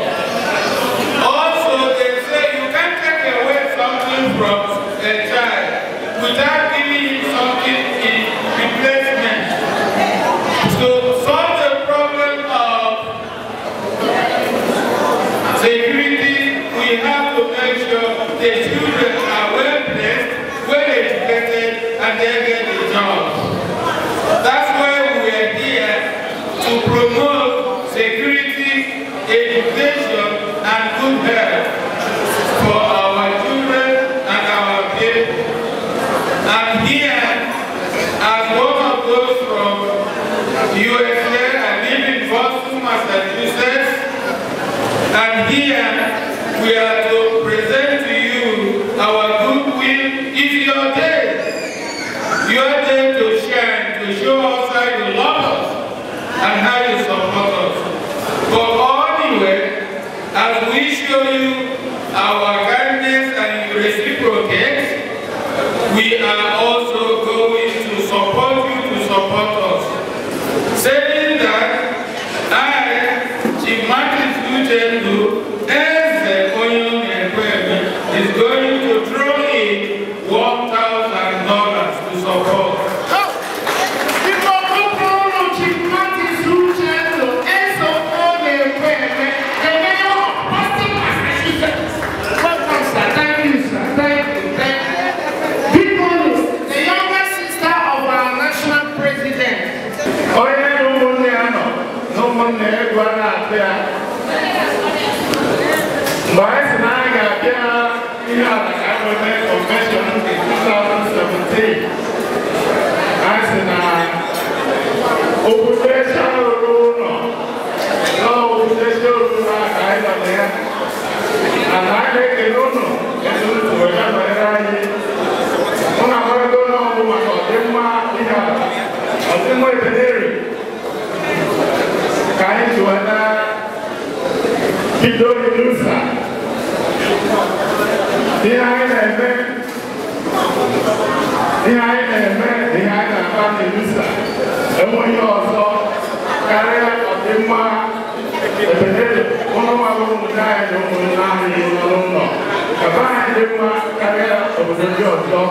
Also, they say you can't take away something from a child without giving him something in replacement. To solve the problem of security, we have to make sure the children are well placed, well educated, and they get the jobs. That's why we are here to promote security, education, and good health for our children and our people. And here, as one of those from USA, I live in Boston, Massachusetts, and here we are to present to you our goodwill. It's your day to shine, to show us how you love us and how you support us. But anyway, as we show you our kindness and you reciprocate, we are also going to support you to support us. Saying that, I, Chief Martin Uchendu, is going to throw in $1,000 to support. Thank you, sir. Thank you. Thank you. The younger sister of our national president. Convention in 2017. I said, Ihe anyị na-eme ihe anyị na-akpa n'ILUSA enweghị ọzọ karịa ọdịmma ebelebe ụnụ nwere ụmụnne anyị na ụmụnne anyị nọ n'ụlọ ka be anyị dị mma karịa obodo ndị ọzọ.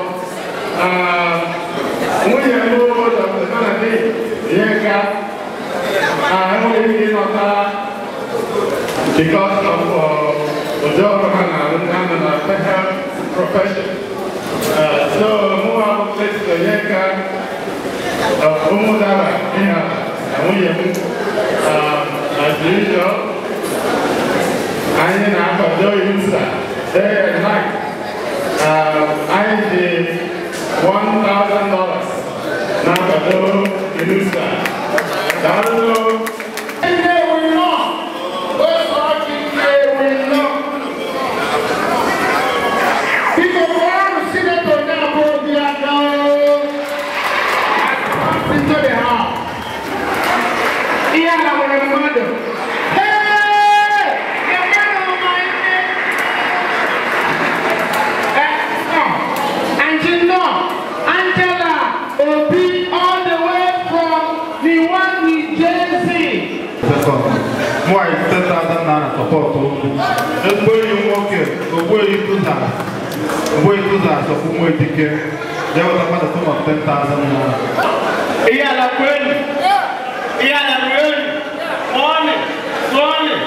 Nwunye m Dr. Melanie Yeka enweghị ike ịnọta because of ụdị ọrụ ha na-arụ ndị ha nọ na health profession. So, mụ abụ Yeka Ụmụdara ihe na nwunye m, as usual, anyị na-akwado ILUSA day and night. Anyị ji $1,000 na-akwado ILUSA. Daalụ. Nnewi nọ, ose ọjị Nnewi nọ. Biko kpọrọ Senator na-abụ obi aka o. Into the house. Ihe ala nwere mmadụ. Hey! Enwere m ihe. No. Aunty no. Angela Obi all the way from Newark, New Jersey. Mụ anyị 10,000 naira support okwu. Ezigbo enyi m nwoke, Ogbuehi Tụzara. Ogbuehi Tụzara sọpụ nwa Ejike. Jee wetakwa the sum of 10,000 naira. Ihe ala kwenu. Ihe ala kwenu. Money, money.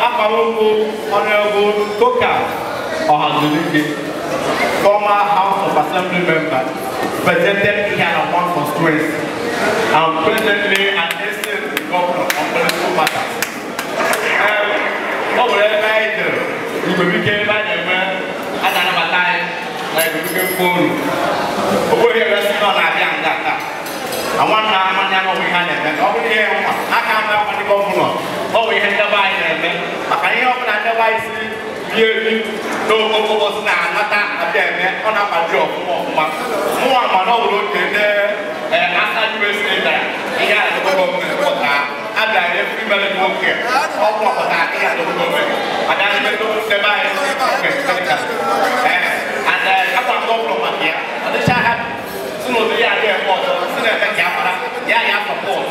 Afa m bụ Honorable Toka Ohazulike, former House of Assembly member, presented Ihiala one constituency, and presently an assistant governor on political matters. Ọ nwere ebe anyị jere, Igwebike ebe a na-eme a na-anabata anyị na Igwebike forum. O nweghị ebe si nọ na-abịa nga taa. Nwanna amanya na ọ bụ ihe a na-eme, ọ bụrụ ihe nwa aka ama akwa ndị gọvanọ, ọ bụ ihe ndebe anyị na-eme, maka ihe ọbụla ndebe anyị si rie eri n'okpokpo na-anata abịa eme, ọ na-akpali ọfụma ọfụma. Mụnwa ma na ọ bụrụ oge ndị asa USA dara ihe a na gọọmenti pụtara abịa every mere nwoke ọ bụ ọpụtara ihe a na gọọmenti ada ndị ndebe anyị and akwa gọvanọ maka ya ọ dịcha happy si na ụdịrị ya adịghị eme ọzọ si na-eme ka ya mara ya ya sọpọt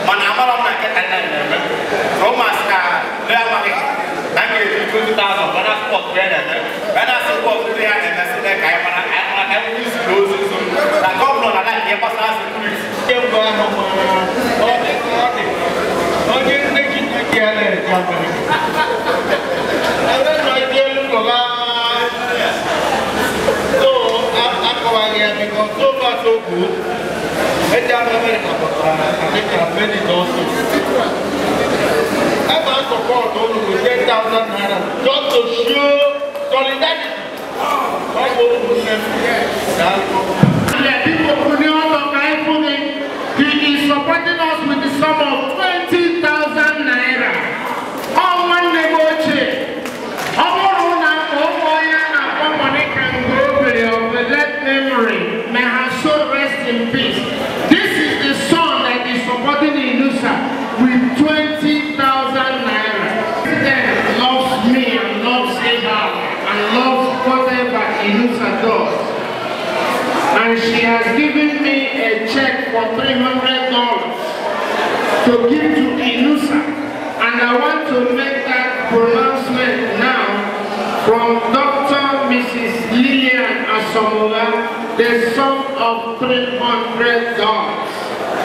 mana amara m na nketa nna na-eme na ụmụasị na ndị amaghị na m ga-eji 20,000 mana spọt ya na-eme mana sọpọt ndị ya na-eme si na ka anyị mara anyị mara ka anyị nwee isi na ozi nso na gọvanọ na ala ihe gbasara sekuriti. Kemgbe ahụ ọ dị ka ọ dị onye nne gị nne gị ya na-eje Amerịka ebe nọ ije elu nọla so akọwaghị ya because so far so good. Eji ama Amerịka pụtara dịka many also. Ebe a support unu with 10,000 naira just to show solidarity. Ọ bụ ụmụnne m. Daalụ. He is supporting us with the sum of 20,000 naira. Ọ nwanne m ochie, ọ bụrụ na ụmụ ya na-akpọ Monica Ngobere of blessed memory, may her soul rest in peace. This is the son that is supporting ILUSA with 20,000 naira. President loves me and loves Eva and loves whatever ILUSA does. And she has given me a check for $300 to give to ILUSA. And I want to make that pronouncement now from Dr. Mrs. Lillian Asamoah, the sum of $300.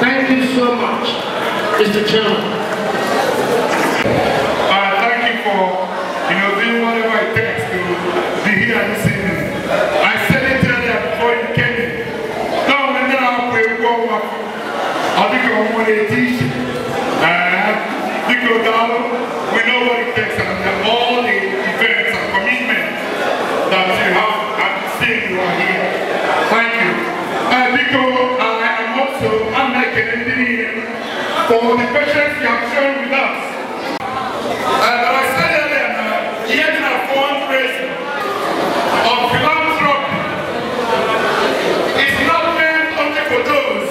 Thank you so much, Mr. Chairman. Thank you for doing whatever it takes to be here this evening. I said it earlier before you came in. No, we now go I think I'm going to teach. We know what it takes and all the events and commitments that you have, and still you are here. Thank you. Because I am also, I'm like an engineer for the patience you have shown with us. But I said earlier, here in our fundraising of philanthropy is not meant only for those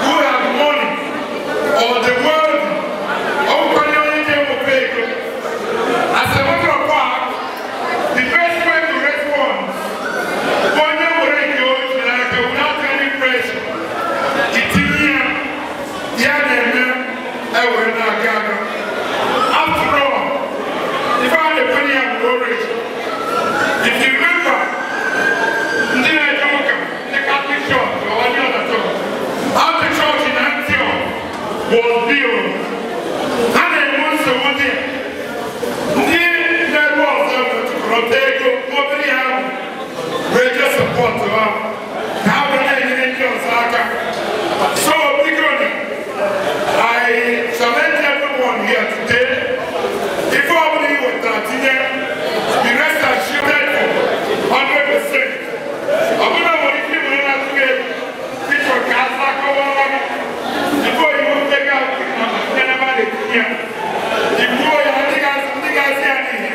who have money or the world. As a matter of fact, the best way to raise funds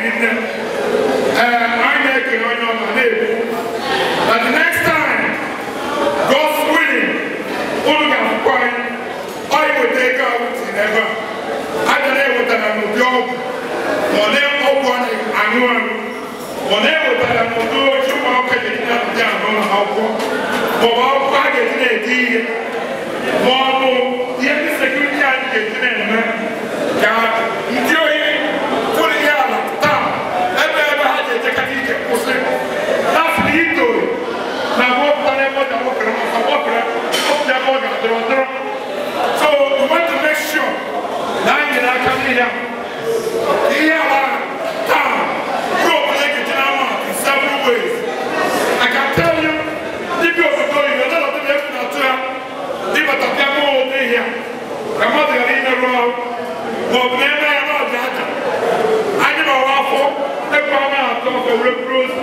rinne. Anyị na-ekele onye ọma na-ekwu na the next time, God's willing, unu ga-afụkwa anyị. Ọ iweta ego ahụ tinye ebe a. A ga na-ewetara n'ụdị ọgwụ, ma ọ na-ọgwụ a na-aṅụ aṅụ, ma ọ na-ewetara n'ụdị oche ụmụaka ga-eji na-apụta n'ụlọ akwụkwọ, ma ọ bụ akwụkwọ a ga-eji na-ede ihe, ma ọ bụ ihe ndị sekuriti anyị ga-eji na-eme ka ndị ohi fụrụ ihe ala taa ebe ebe ha ga-ejekata ije kwụsị. That's the itoolu na wọpụtara ebe ọ ga-awọpụrụ ọsọ wọpụrụ ọpụta ebe ọ ga-adọrọ dọrọ. So we want to make sure na anyị nyere aka n'ihe a. Ihe ala taa ruo obodo ekechi na ama in several ways. I can tell you, ndị bi obodo oyibo nọ n'ọdụ na-ekwu na atụ ha ịbata bịa mụọ ụdị ihe a ka mmadụ ghara imerụ ahụ ma ọ bụ na eme ya na ọja aja. Anyị nọrọ afọ ekwe a na-atụ ọkọ were buru ụzọ.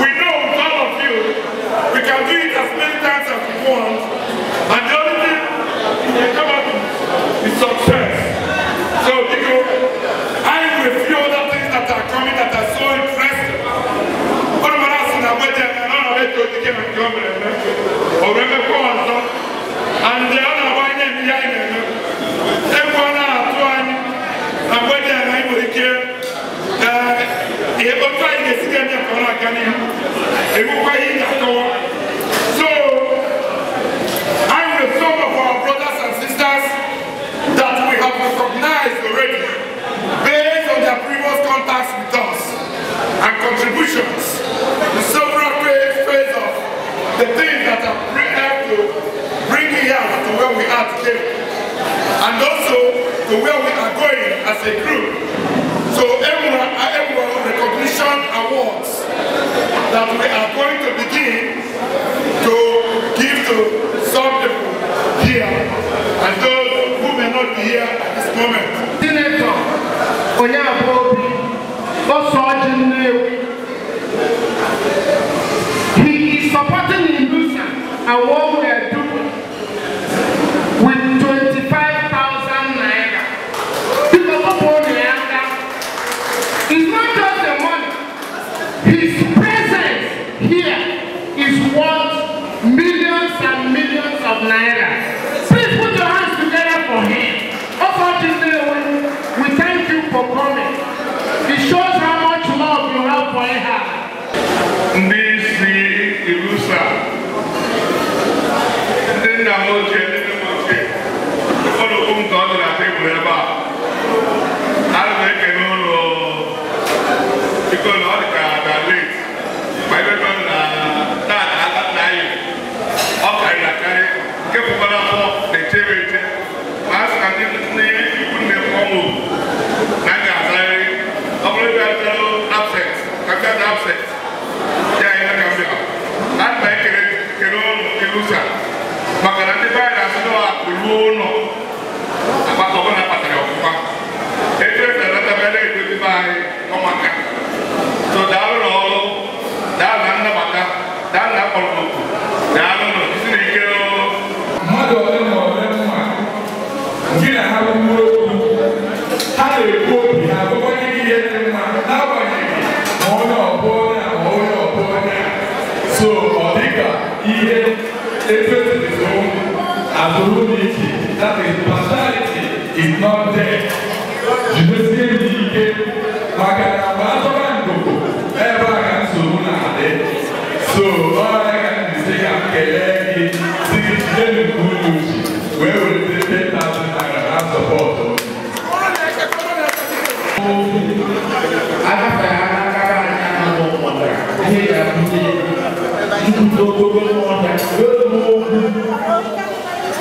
We know with all of you, we can do it as many times as we want, and the only thing we can come up with is success. So, because I will few other things that are coming that are so interesting. One of us in our wedding, and on our way to the game and come or remember and the other one in the everyone and wedding and I will care. So, I with some of our brothers and sisters that we have recognized already based on their previous contacts with us and contributions to several phases of the things that have helped to bring here to where we are today, and also to where we are going as a group. So everyone recognition awards that we are going to begin to give to some people here and those who may not be here at this moment. Senator Onyabobi Osoji Nnewi, he is supporting ILUSA and what we are doing with 25,000 naira. Because it's not just the money. His presence here is worth millions and millions of naira. Please put your hands together for him. Unfortunately, we thank you for coming. It shows how much love you have for her. Ndị isi ILUSA, ndị nna m ochie, ndị nne m ochie, ụfọdụ okwu m ka ọ dị na tebụl ebe a. Ana m ekele ụlọ biko na ọ dị ka na late, ma ebe nọ na taa na anyị ọ karịrị akarị nke bụkwara afọ na-echere eche ma a sị na ndị ikwu nne m ọmụ na m ga-azarịrị ọ bụrụ ebe atụrụ absent ka m bịa absent ya ihe ka m bịa. Ana m ekele ụlọ ILUSA maka na ndị be anyị na-asị na akụ ruo ụlọ ọbụla kpatara ọfụma etu esi anata na-edozi be anyị ọmaka. So daalụ n'ọrụ, daalụ na nnabata, daalụ na akpọrọ oku, daalụ n'osisi na ike. Mmadụ ole na ole mma gị na ha kwuo okwu, ha na-ekwu obi ha gwakwanye gị ihe dị mma n'agbanyeghị ma onye ọbụ onye a ma onye ọbụ onye a. So ọ dịka ihe etu esi agbụrụ dị iche, that is partiality is not there. Jidesie m ike maka na mgbe atọba ndụkụ ebe a ka nsogbu na-adị. So ọ ya ka m ji sị ka m kelee gị si gị jide m nke unu ji wee were 10,000 naira na sọpọtụ.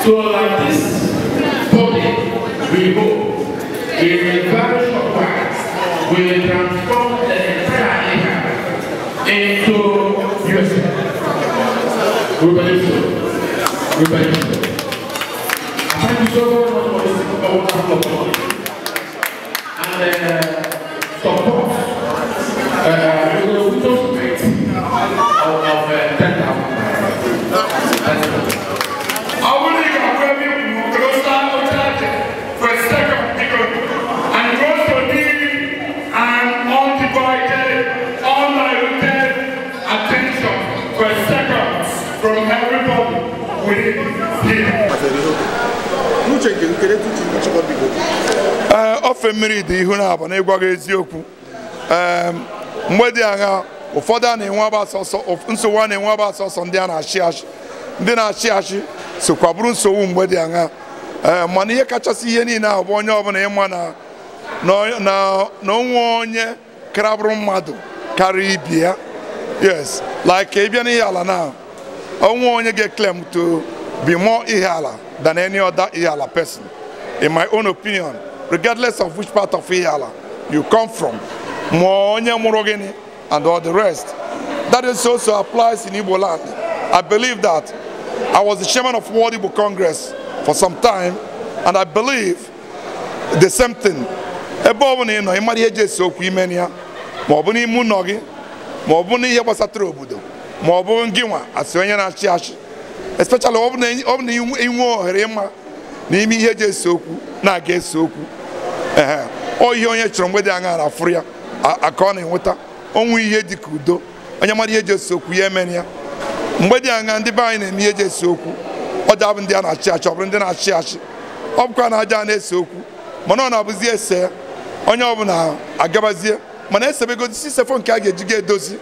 So like this body, we hope in a very short while will transform the entire area into USA. We believe so. We believe so. I thank you so very much for this wonderful opportunity. And support the widow's mite of 10,000. I will for a second, and it goes to be an N'uche nke nkere tutu nchịkọta Igbo. Ofe mmiri dị ihu na-abụ na ịgwa gị eziokwu. Mgbe dị anya ụfọdụ a na-enwe agba sọsọ nsogbu a na-enwe agba sọsọ ndị a na-achị achị ndị na-achị achị sokwa bụrụ nsogbu mgbe dị anya. Mana ihe kachasị ihe niile ahụ bụ onye ọbụla ịma na onwe onye karabụrụ mmadụ karịa ibi ya. Yes, like ịbịa n'ihe ala na onwe onye ga-claim to be more Ihiala than any other Ihiala person. In my own opinion, regardless of which part of Ihiala you come from, and all the rest. That is also applies in Igbo land. I believe that. I was the chairman of World Igbo Congress for some time, and I believe the same thing. Ebe ọbụla ị nọ, ị mara ihe eji ese okwu ime ya, ma ọ bụ n'ime ụlọ gị, ma ọ bụ n'ihe gbasatara obodo, ma ọ bụ ngị nwa asị onye na-achị achị. Especially ọ bụ na inwe ohere ịma n'ime ihe eji ese okwu na-aga ese okwu. Ọ ihe onye chọrọ mgbe dị anya na-afụrụ ya aka ọ na-enweta onwe ihe dị ka udo. Onye mara ihe eji ese okwu ya emere ya. Mgbe dị anya ndị be anyị na-eme ihe eji ese okwu, ọ dị abụ ndị a na-achị achị, ọ bụrụ ndị na-achị achị, ọ bụkwa na aja na-ese okwu, mana ọ na-abụzi ese onye ọbụla agabazie, mana esebegodi si sefo nke a ga-eji ga edozi.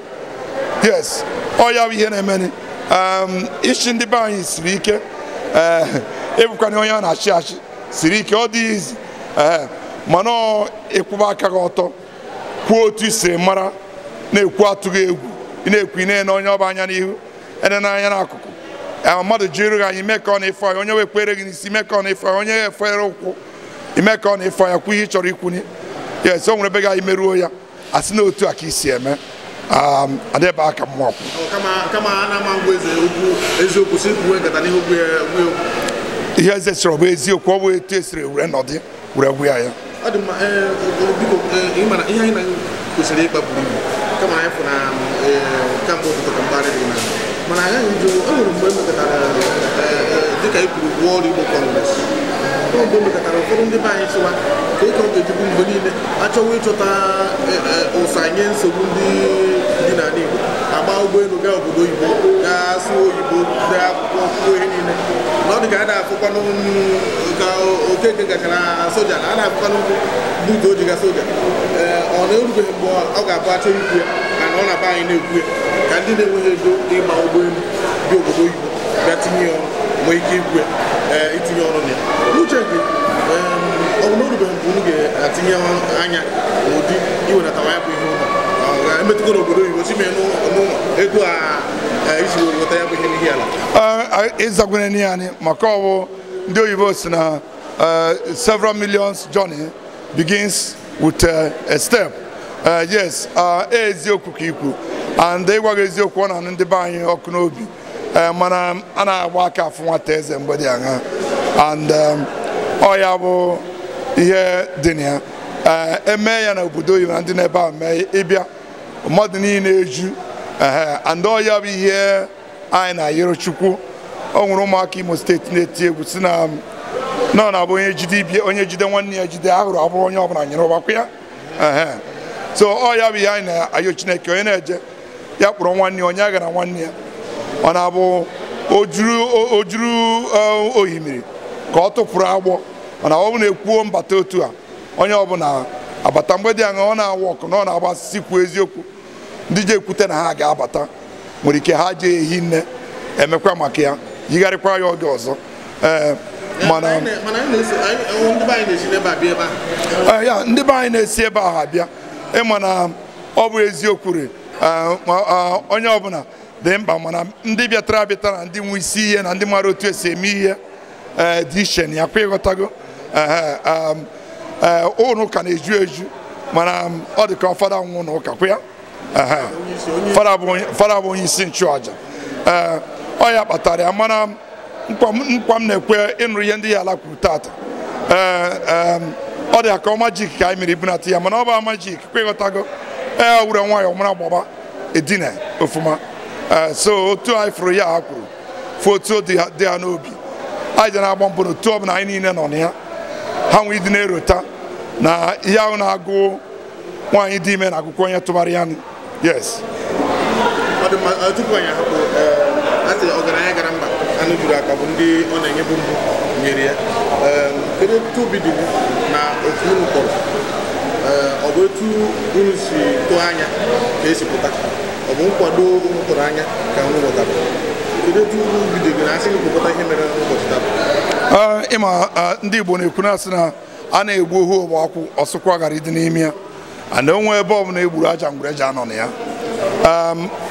Yes, ọ ya bụ ihe na-emeni. Ichi ndị be anyị siri ike, ịbụkwana onye a na-achị achị siri ike, ọ dị izi. Mana ịkwụba aka gị ọtọ, kwuo otu i siri mara, na-ekwu atụghị egwu, ị na-ekwu ị na-ene onye ọba anya n'ihu, ene n'anya n'akụkụ. Mmadụ jiri gị anyị mee ka ọ na-efe anya, onye wekpere gị n'isi mee ka ọ na-efe anya, onye efere ụkwụ ime ka ọ na-efe anya, kwuo ihe ị chọrọ ikwunye. Yes, o nwere ebe gị anyị meruo ya, asị na otu a ka isi eme. Adebe aka mmụọ kwụ. Kama a na-ama ngwa eze okwu eziokwu si kwuwe nkata n'ihu gwu ya. Ihe eze sịrị bụ eziokwu, ọ bụ etu esiri were nọdị were gwu ya ya. Ọ dị mma, biko, ị mara ihe anyị na kwesịrị ịkpa buru ibu, kama anyị fụ na kamgbe ụtụtụ ka mgbarị dị na mana agaghị njụ. O nwere mgbe emekọtara dịka i kwuru World Igbo Congress, mgbe emekọtara ụfọdụ ndị be anyị chịwa ka ịka ọ ga-ejibu mgbe niile achọwa ịchọta ụsa nye nsogbu ndị dị n'ala Igbo, agba ụgbọelu gaa obodo oyibo, gaa sụọ oyibo, dee akwụkwọ, kwuo ihe niile na ọ dị ka a na-afụkwanụ ka Okeke gachara soja na a na-afụkwanụ buutu o ji ga soja. Ọ na-erubeghị mgbe ọ ga-abụ achọ ikwu ya ka na ọ na-aba anyị na-ekwu ya ka ndị na-enweghị ego ịgba ụgbọelu dị obodo oyibo bịa tinye ya ọnụ, nwee ike ikwu ya itinye ọnụ na ya. N'uche gị, ọ bụ na orubeghị mgbe unu ga-atinye anya n'ụdị iwenatawa ya bụ ihe ụlọ emetụgo n'obodo oyibo si mee n'ụlọ ego a isi were weta ya bụ ihe n'ihi ala? Ịzagwere n'ihe anyị maka ọ bụ ndị oyibo si na several millions journey begins with a step. Yes, eziokwu ka ikwu, and ịgwa gị eziokwu ọ na-anụ ndị be anyị ọkụ n'obi, mana a na-agba aka afụ nwata eze mgbe dị anya, and ọ ya bụ ihe dị na ya. Eme ya na obodo oyibo na ndị n'ebe ahụ mee ịbịa mmadụ niile eju, and ọ ya bụ ihe anyị na-ayọrọ Chukwu. O nwere ụmụaka Imo steeti na-eti egwu si na nọ na-abụ onye jide ibie, onye jide nwanne ya jide ahụrụ abụrụ onye ọbụla nyere ụbakwa ya. So ọ ya bụ ihe anyị na-ayọ Chineke, onye na-eje ya kpọrọ nwanne ya, onye agara nwanne ya, ọ na-abụ o juru ohimiri ka ọ tụpụrụ agbọ, mana ọ bụ na-ekwuo mbata otu a onye ọbụla abata mgbe dị anya ọ na-awụ ọkụ na ọ na-agba asịsị kwuo eziokwu. Ndị ji ekwute na ha ga-abata nwere ike ha jee ehi nne emekwa maka ya yigharịkwa ya oge ọzọ. Mana ya ndị be anyị na-esi ebe ahụ abịa, ịma na ọ bụ eziokwu re onye ọbụla dị mkpa, mana ndị bịatara abịata na ndị nwe isi ihe na ndị mara otu esi eme ihe dị iche na ya kwa ịghọtago. Ụlọ ụka na-eju eju, mana ọ dị ka fada nwụ na ụka kwa ya. Fada bụ onye isi nchụaja, ọ ya kpatara ya. Mana nkwa m na-ekwe ịnụrụ ihe ndị ya ala kwuru tata, ọ dị ka ọ majik ka anyị mere ibunata ya, mana ọ bụ amajik kwa ịghọtago. Ee, were nwayọọ mara gbaba edina ofuma. So otu anyị fụrụ ya ha kwuru fụ otu dị ha n'obi, anyị ji na-agba mbọ n'otu ọbụla anyị niile nọ na ya, ha nwee ịdị na-erota na ihe ahụ na-agụ nwaanyị dị ime na agụkọ onye tụbara ya. Yes. Tupu anyị ahapụ, asị ọgaranya gara mba anụ juru aka bụ ndị ọ na-enyebu mbụ Sonyere ya. Kedu etu obi dị gị na otu unu kpọrọ? Ọ bụ etu unu si tụọ anya ka esi pụta? Ọ bụ nkwado unu tụrụ anya ka unu ghọtara? Kedu etu obi dị gị na asị gị kwupụta ihe mere n'ụbọchị taa? Ịma ndị Igbo na-ekwu na-asị na a na-egbu ohu ogbe akwụ ọsụkwa ghara ịdị n'ime ya, and onwe ebe ọbụla egburu aja ngwere eji anọ na ya.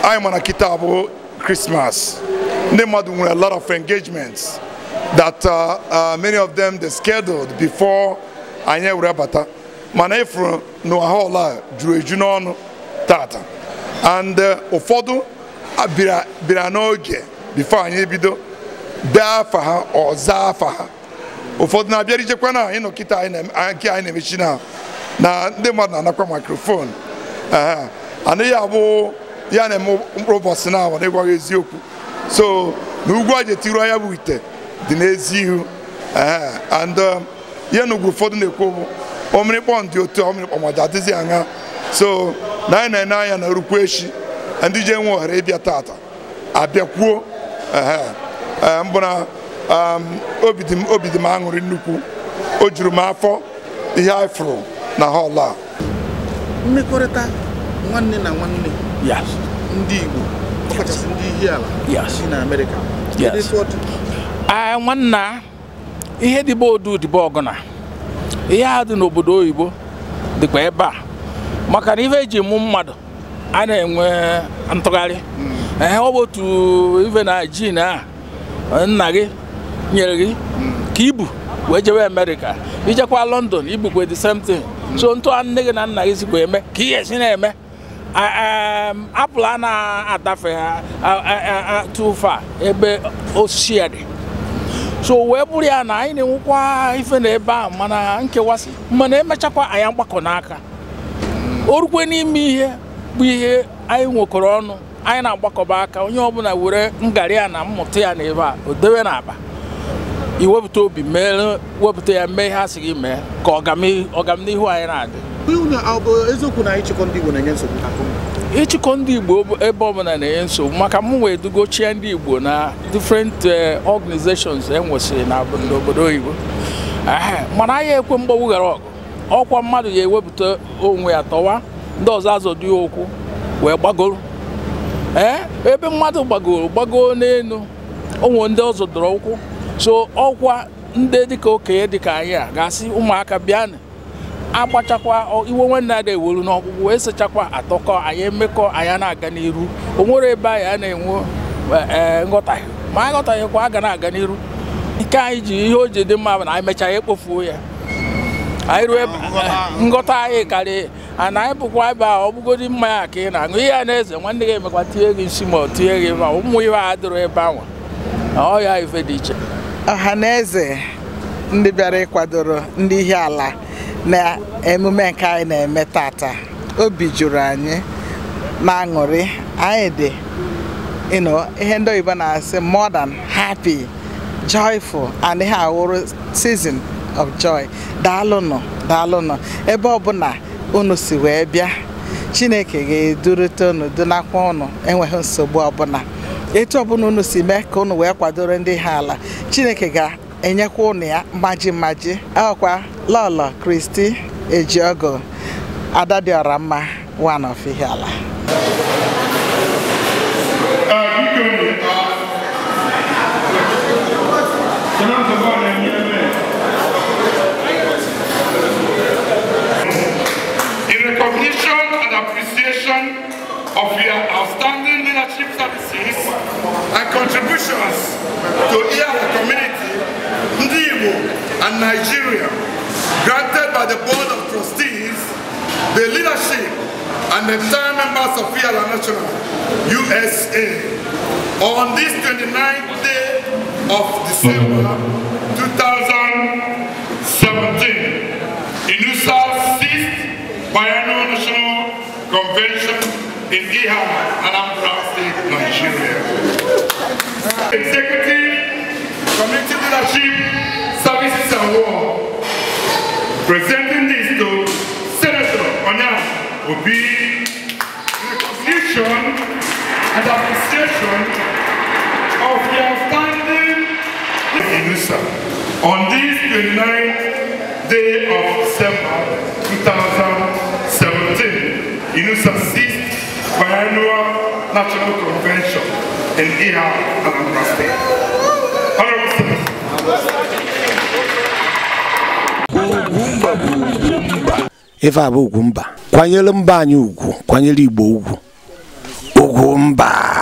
Anyị mana kịta bụ Christmas, ndị mmadụ nwere a lot of engagements that many of them they scheduled before anyị were bata, mana ifuru na hall a juru eju n'ọnụ tata, and ụfọdụ bịara n'oge before anyị ebido dee afa ha ọza afa ha. Ụfọdụ na-abịara ijekwa na ịnọ kịta nke anyị na-emechi na ndị mmadụ na-anakwa microphone. Anaghị abụ ya na-eme mkpụrụ ụbọchị na awa na-ịgwaghị eziokwu, so na ugwu aja etiru anya bụ ite dị n'ezi ihu. And ihe na ugwu ụfọdụ na-ekwu bụ omịrịkpọ ndị otu omịrịkpọ maja adịghị aṅa, so na anyị na-ene anya na rukwu echi ndị ji enwe ohere ịbịa tata abịakwuo. Mbụ na obi dị m aṅụrị nnukwu, o juru m afọ ihe anyị fụrụ na hall a. Mmekọrịta nwanne na nwanne ndị Igbo, ọkachasị ndị Ihiala si na Amerịka. Nwanna, ihe dịbe odu dịbe ọgụna, ihe a dị n'obodo oyibo dịkwa ebe a, maka na ife eji mụ mmadụ a na-enwe ntụgharị. Ọ bụ otu ife na ji na nna gị nyere gị ka ibu wee jewe Amerịka, ijekwa London ibukwe the same thing. So ntụ nne gị na nna gị sikwa eme ka ihe si na-eme. Apụl a na-adafe ha too far ebe osisi ya dị, so wee bụrụ ya na anyị na-enwekwa ife na ebe ahụ, mana nkewasị, mana emechakwa anyị mgbakọ n'aka o rukwe n'ime ihe bụ ihe anyị nwekọrọ ọnụ, anyị na-agbakọba aka, onye ọbụla were ngarị ya na mmụta ya na ebe a o dewe n'akpa, iwepụta obi mee wepụta ya mee ihe a sị gị mee ka ọganihu anyị na-adị. Eziokwu na ịchịkọ ndị Igbo na-enye nsogbu? Ịchịkọ ndị Igbo ebe ọbụla na-enye nsogbu, maka m wee dugochie ndị Igbo na different organizations e nwesịrị na obodo oyibo, mana anyị ekwe mgbagbu ghara ọgụ. Ọkwa mmadụ ya ewepụta onwe ya tọwa ndị ọzọ azọdụ ya okwu wee gbagoro. Ebe mmadụ gbagoro gbagoo n'elu onwe ndị ọzọ dọrọ ụkwụ, so ọkwa ndị dịka okenye dịka anyị a ga-asị ụmụaka bịanụ agbachakwa iwe nwanne ada ewelu n'ọkpụkpụ esechakwa atọkọ anyị emekọ anyị na-aga n'iru. O nwere ebe anyị a na-enwe nghọtahie, ma aghọtaghịkwa a ga na-aga n'iru. Nke anyị ji ihe o ji dị mma bụ na anyị mechaa ya ekpofuo ya, anyị ruo nghọta anyị karịa ana anyị bụkwa ebe a ọ bụgodi mmanya ka ị na-aṅụ ihe a na-eze nwanne gị emekwa tinye gị nsi ma ọ tinye gị ma ụmụ ihe a dịrị ebe ahụ ọ ya ife dị iche. Ọha na eze ndị bịara ịkwadoro ndị Ihiala na emume nke anyị na-eme tata, obi juru anyị na-aṅụrị. Anyị dị ihe ndị oyibo na-asị more than happy, joyful, and ihe awụrụ season of joy. Daalụnụ, daalụnụ ebe ọbụla unu si wee bịa, Chineke ga-edurute unu dunakwa unu enweghị nsogbu ọbụla. Etu ọbụla unu si mee ka unu wee kwadoro ndị Ihiala, Chineke ga-enyekwa unu ya mmaji mmaji. Ọkwa Lọlọ Kristi Ejiogo, Ada dị ọra mma, one of Ihiala. In recognition and appreciation of your outstanding leadership services and contributions to Ihiala community, Ndi Igbo and Nigeria, granted by the Board of Trustees, the leadership and the entire members of Ihiala National, USA, on this 29th day of December 2017, INUSA 6th Biennial National Convention in Ihiala, Anambra State, Nigeria. Executive Community Leadership Services Award. Presenting this to Senator Onya Obi in recognition and appreciation of the outstanding INUSA. On this 29th day of December 2017, INUSA 6th Biannual National Convention in Ihiala, Anambra State. Honorable Sir. Ife a bụ Ugwumba. Kwanyere mba anyị ugwu, kwanyere Igbo ugwu. Ugwumba.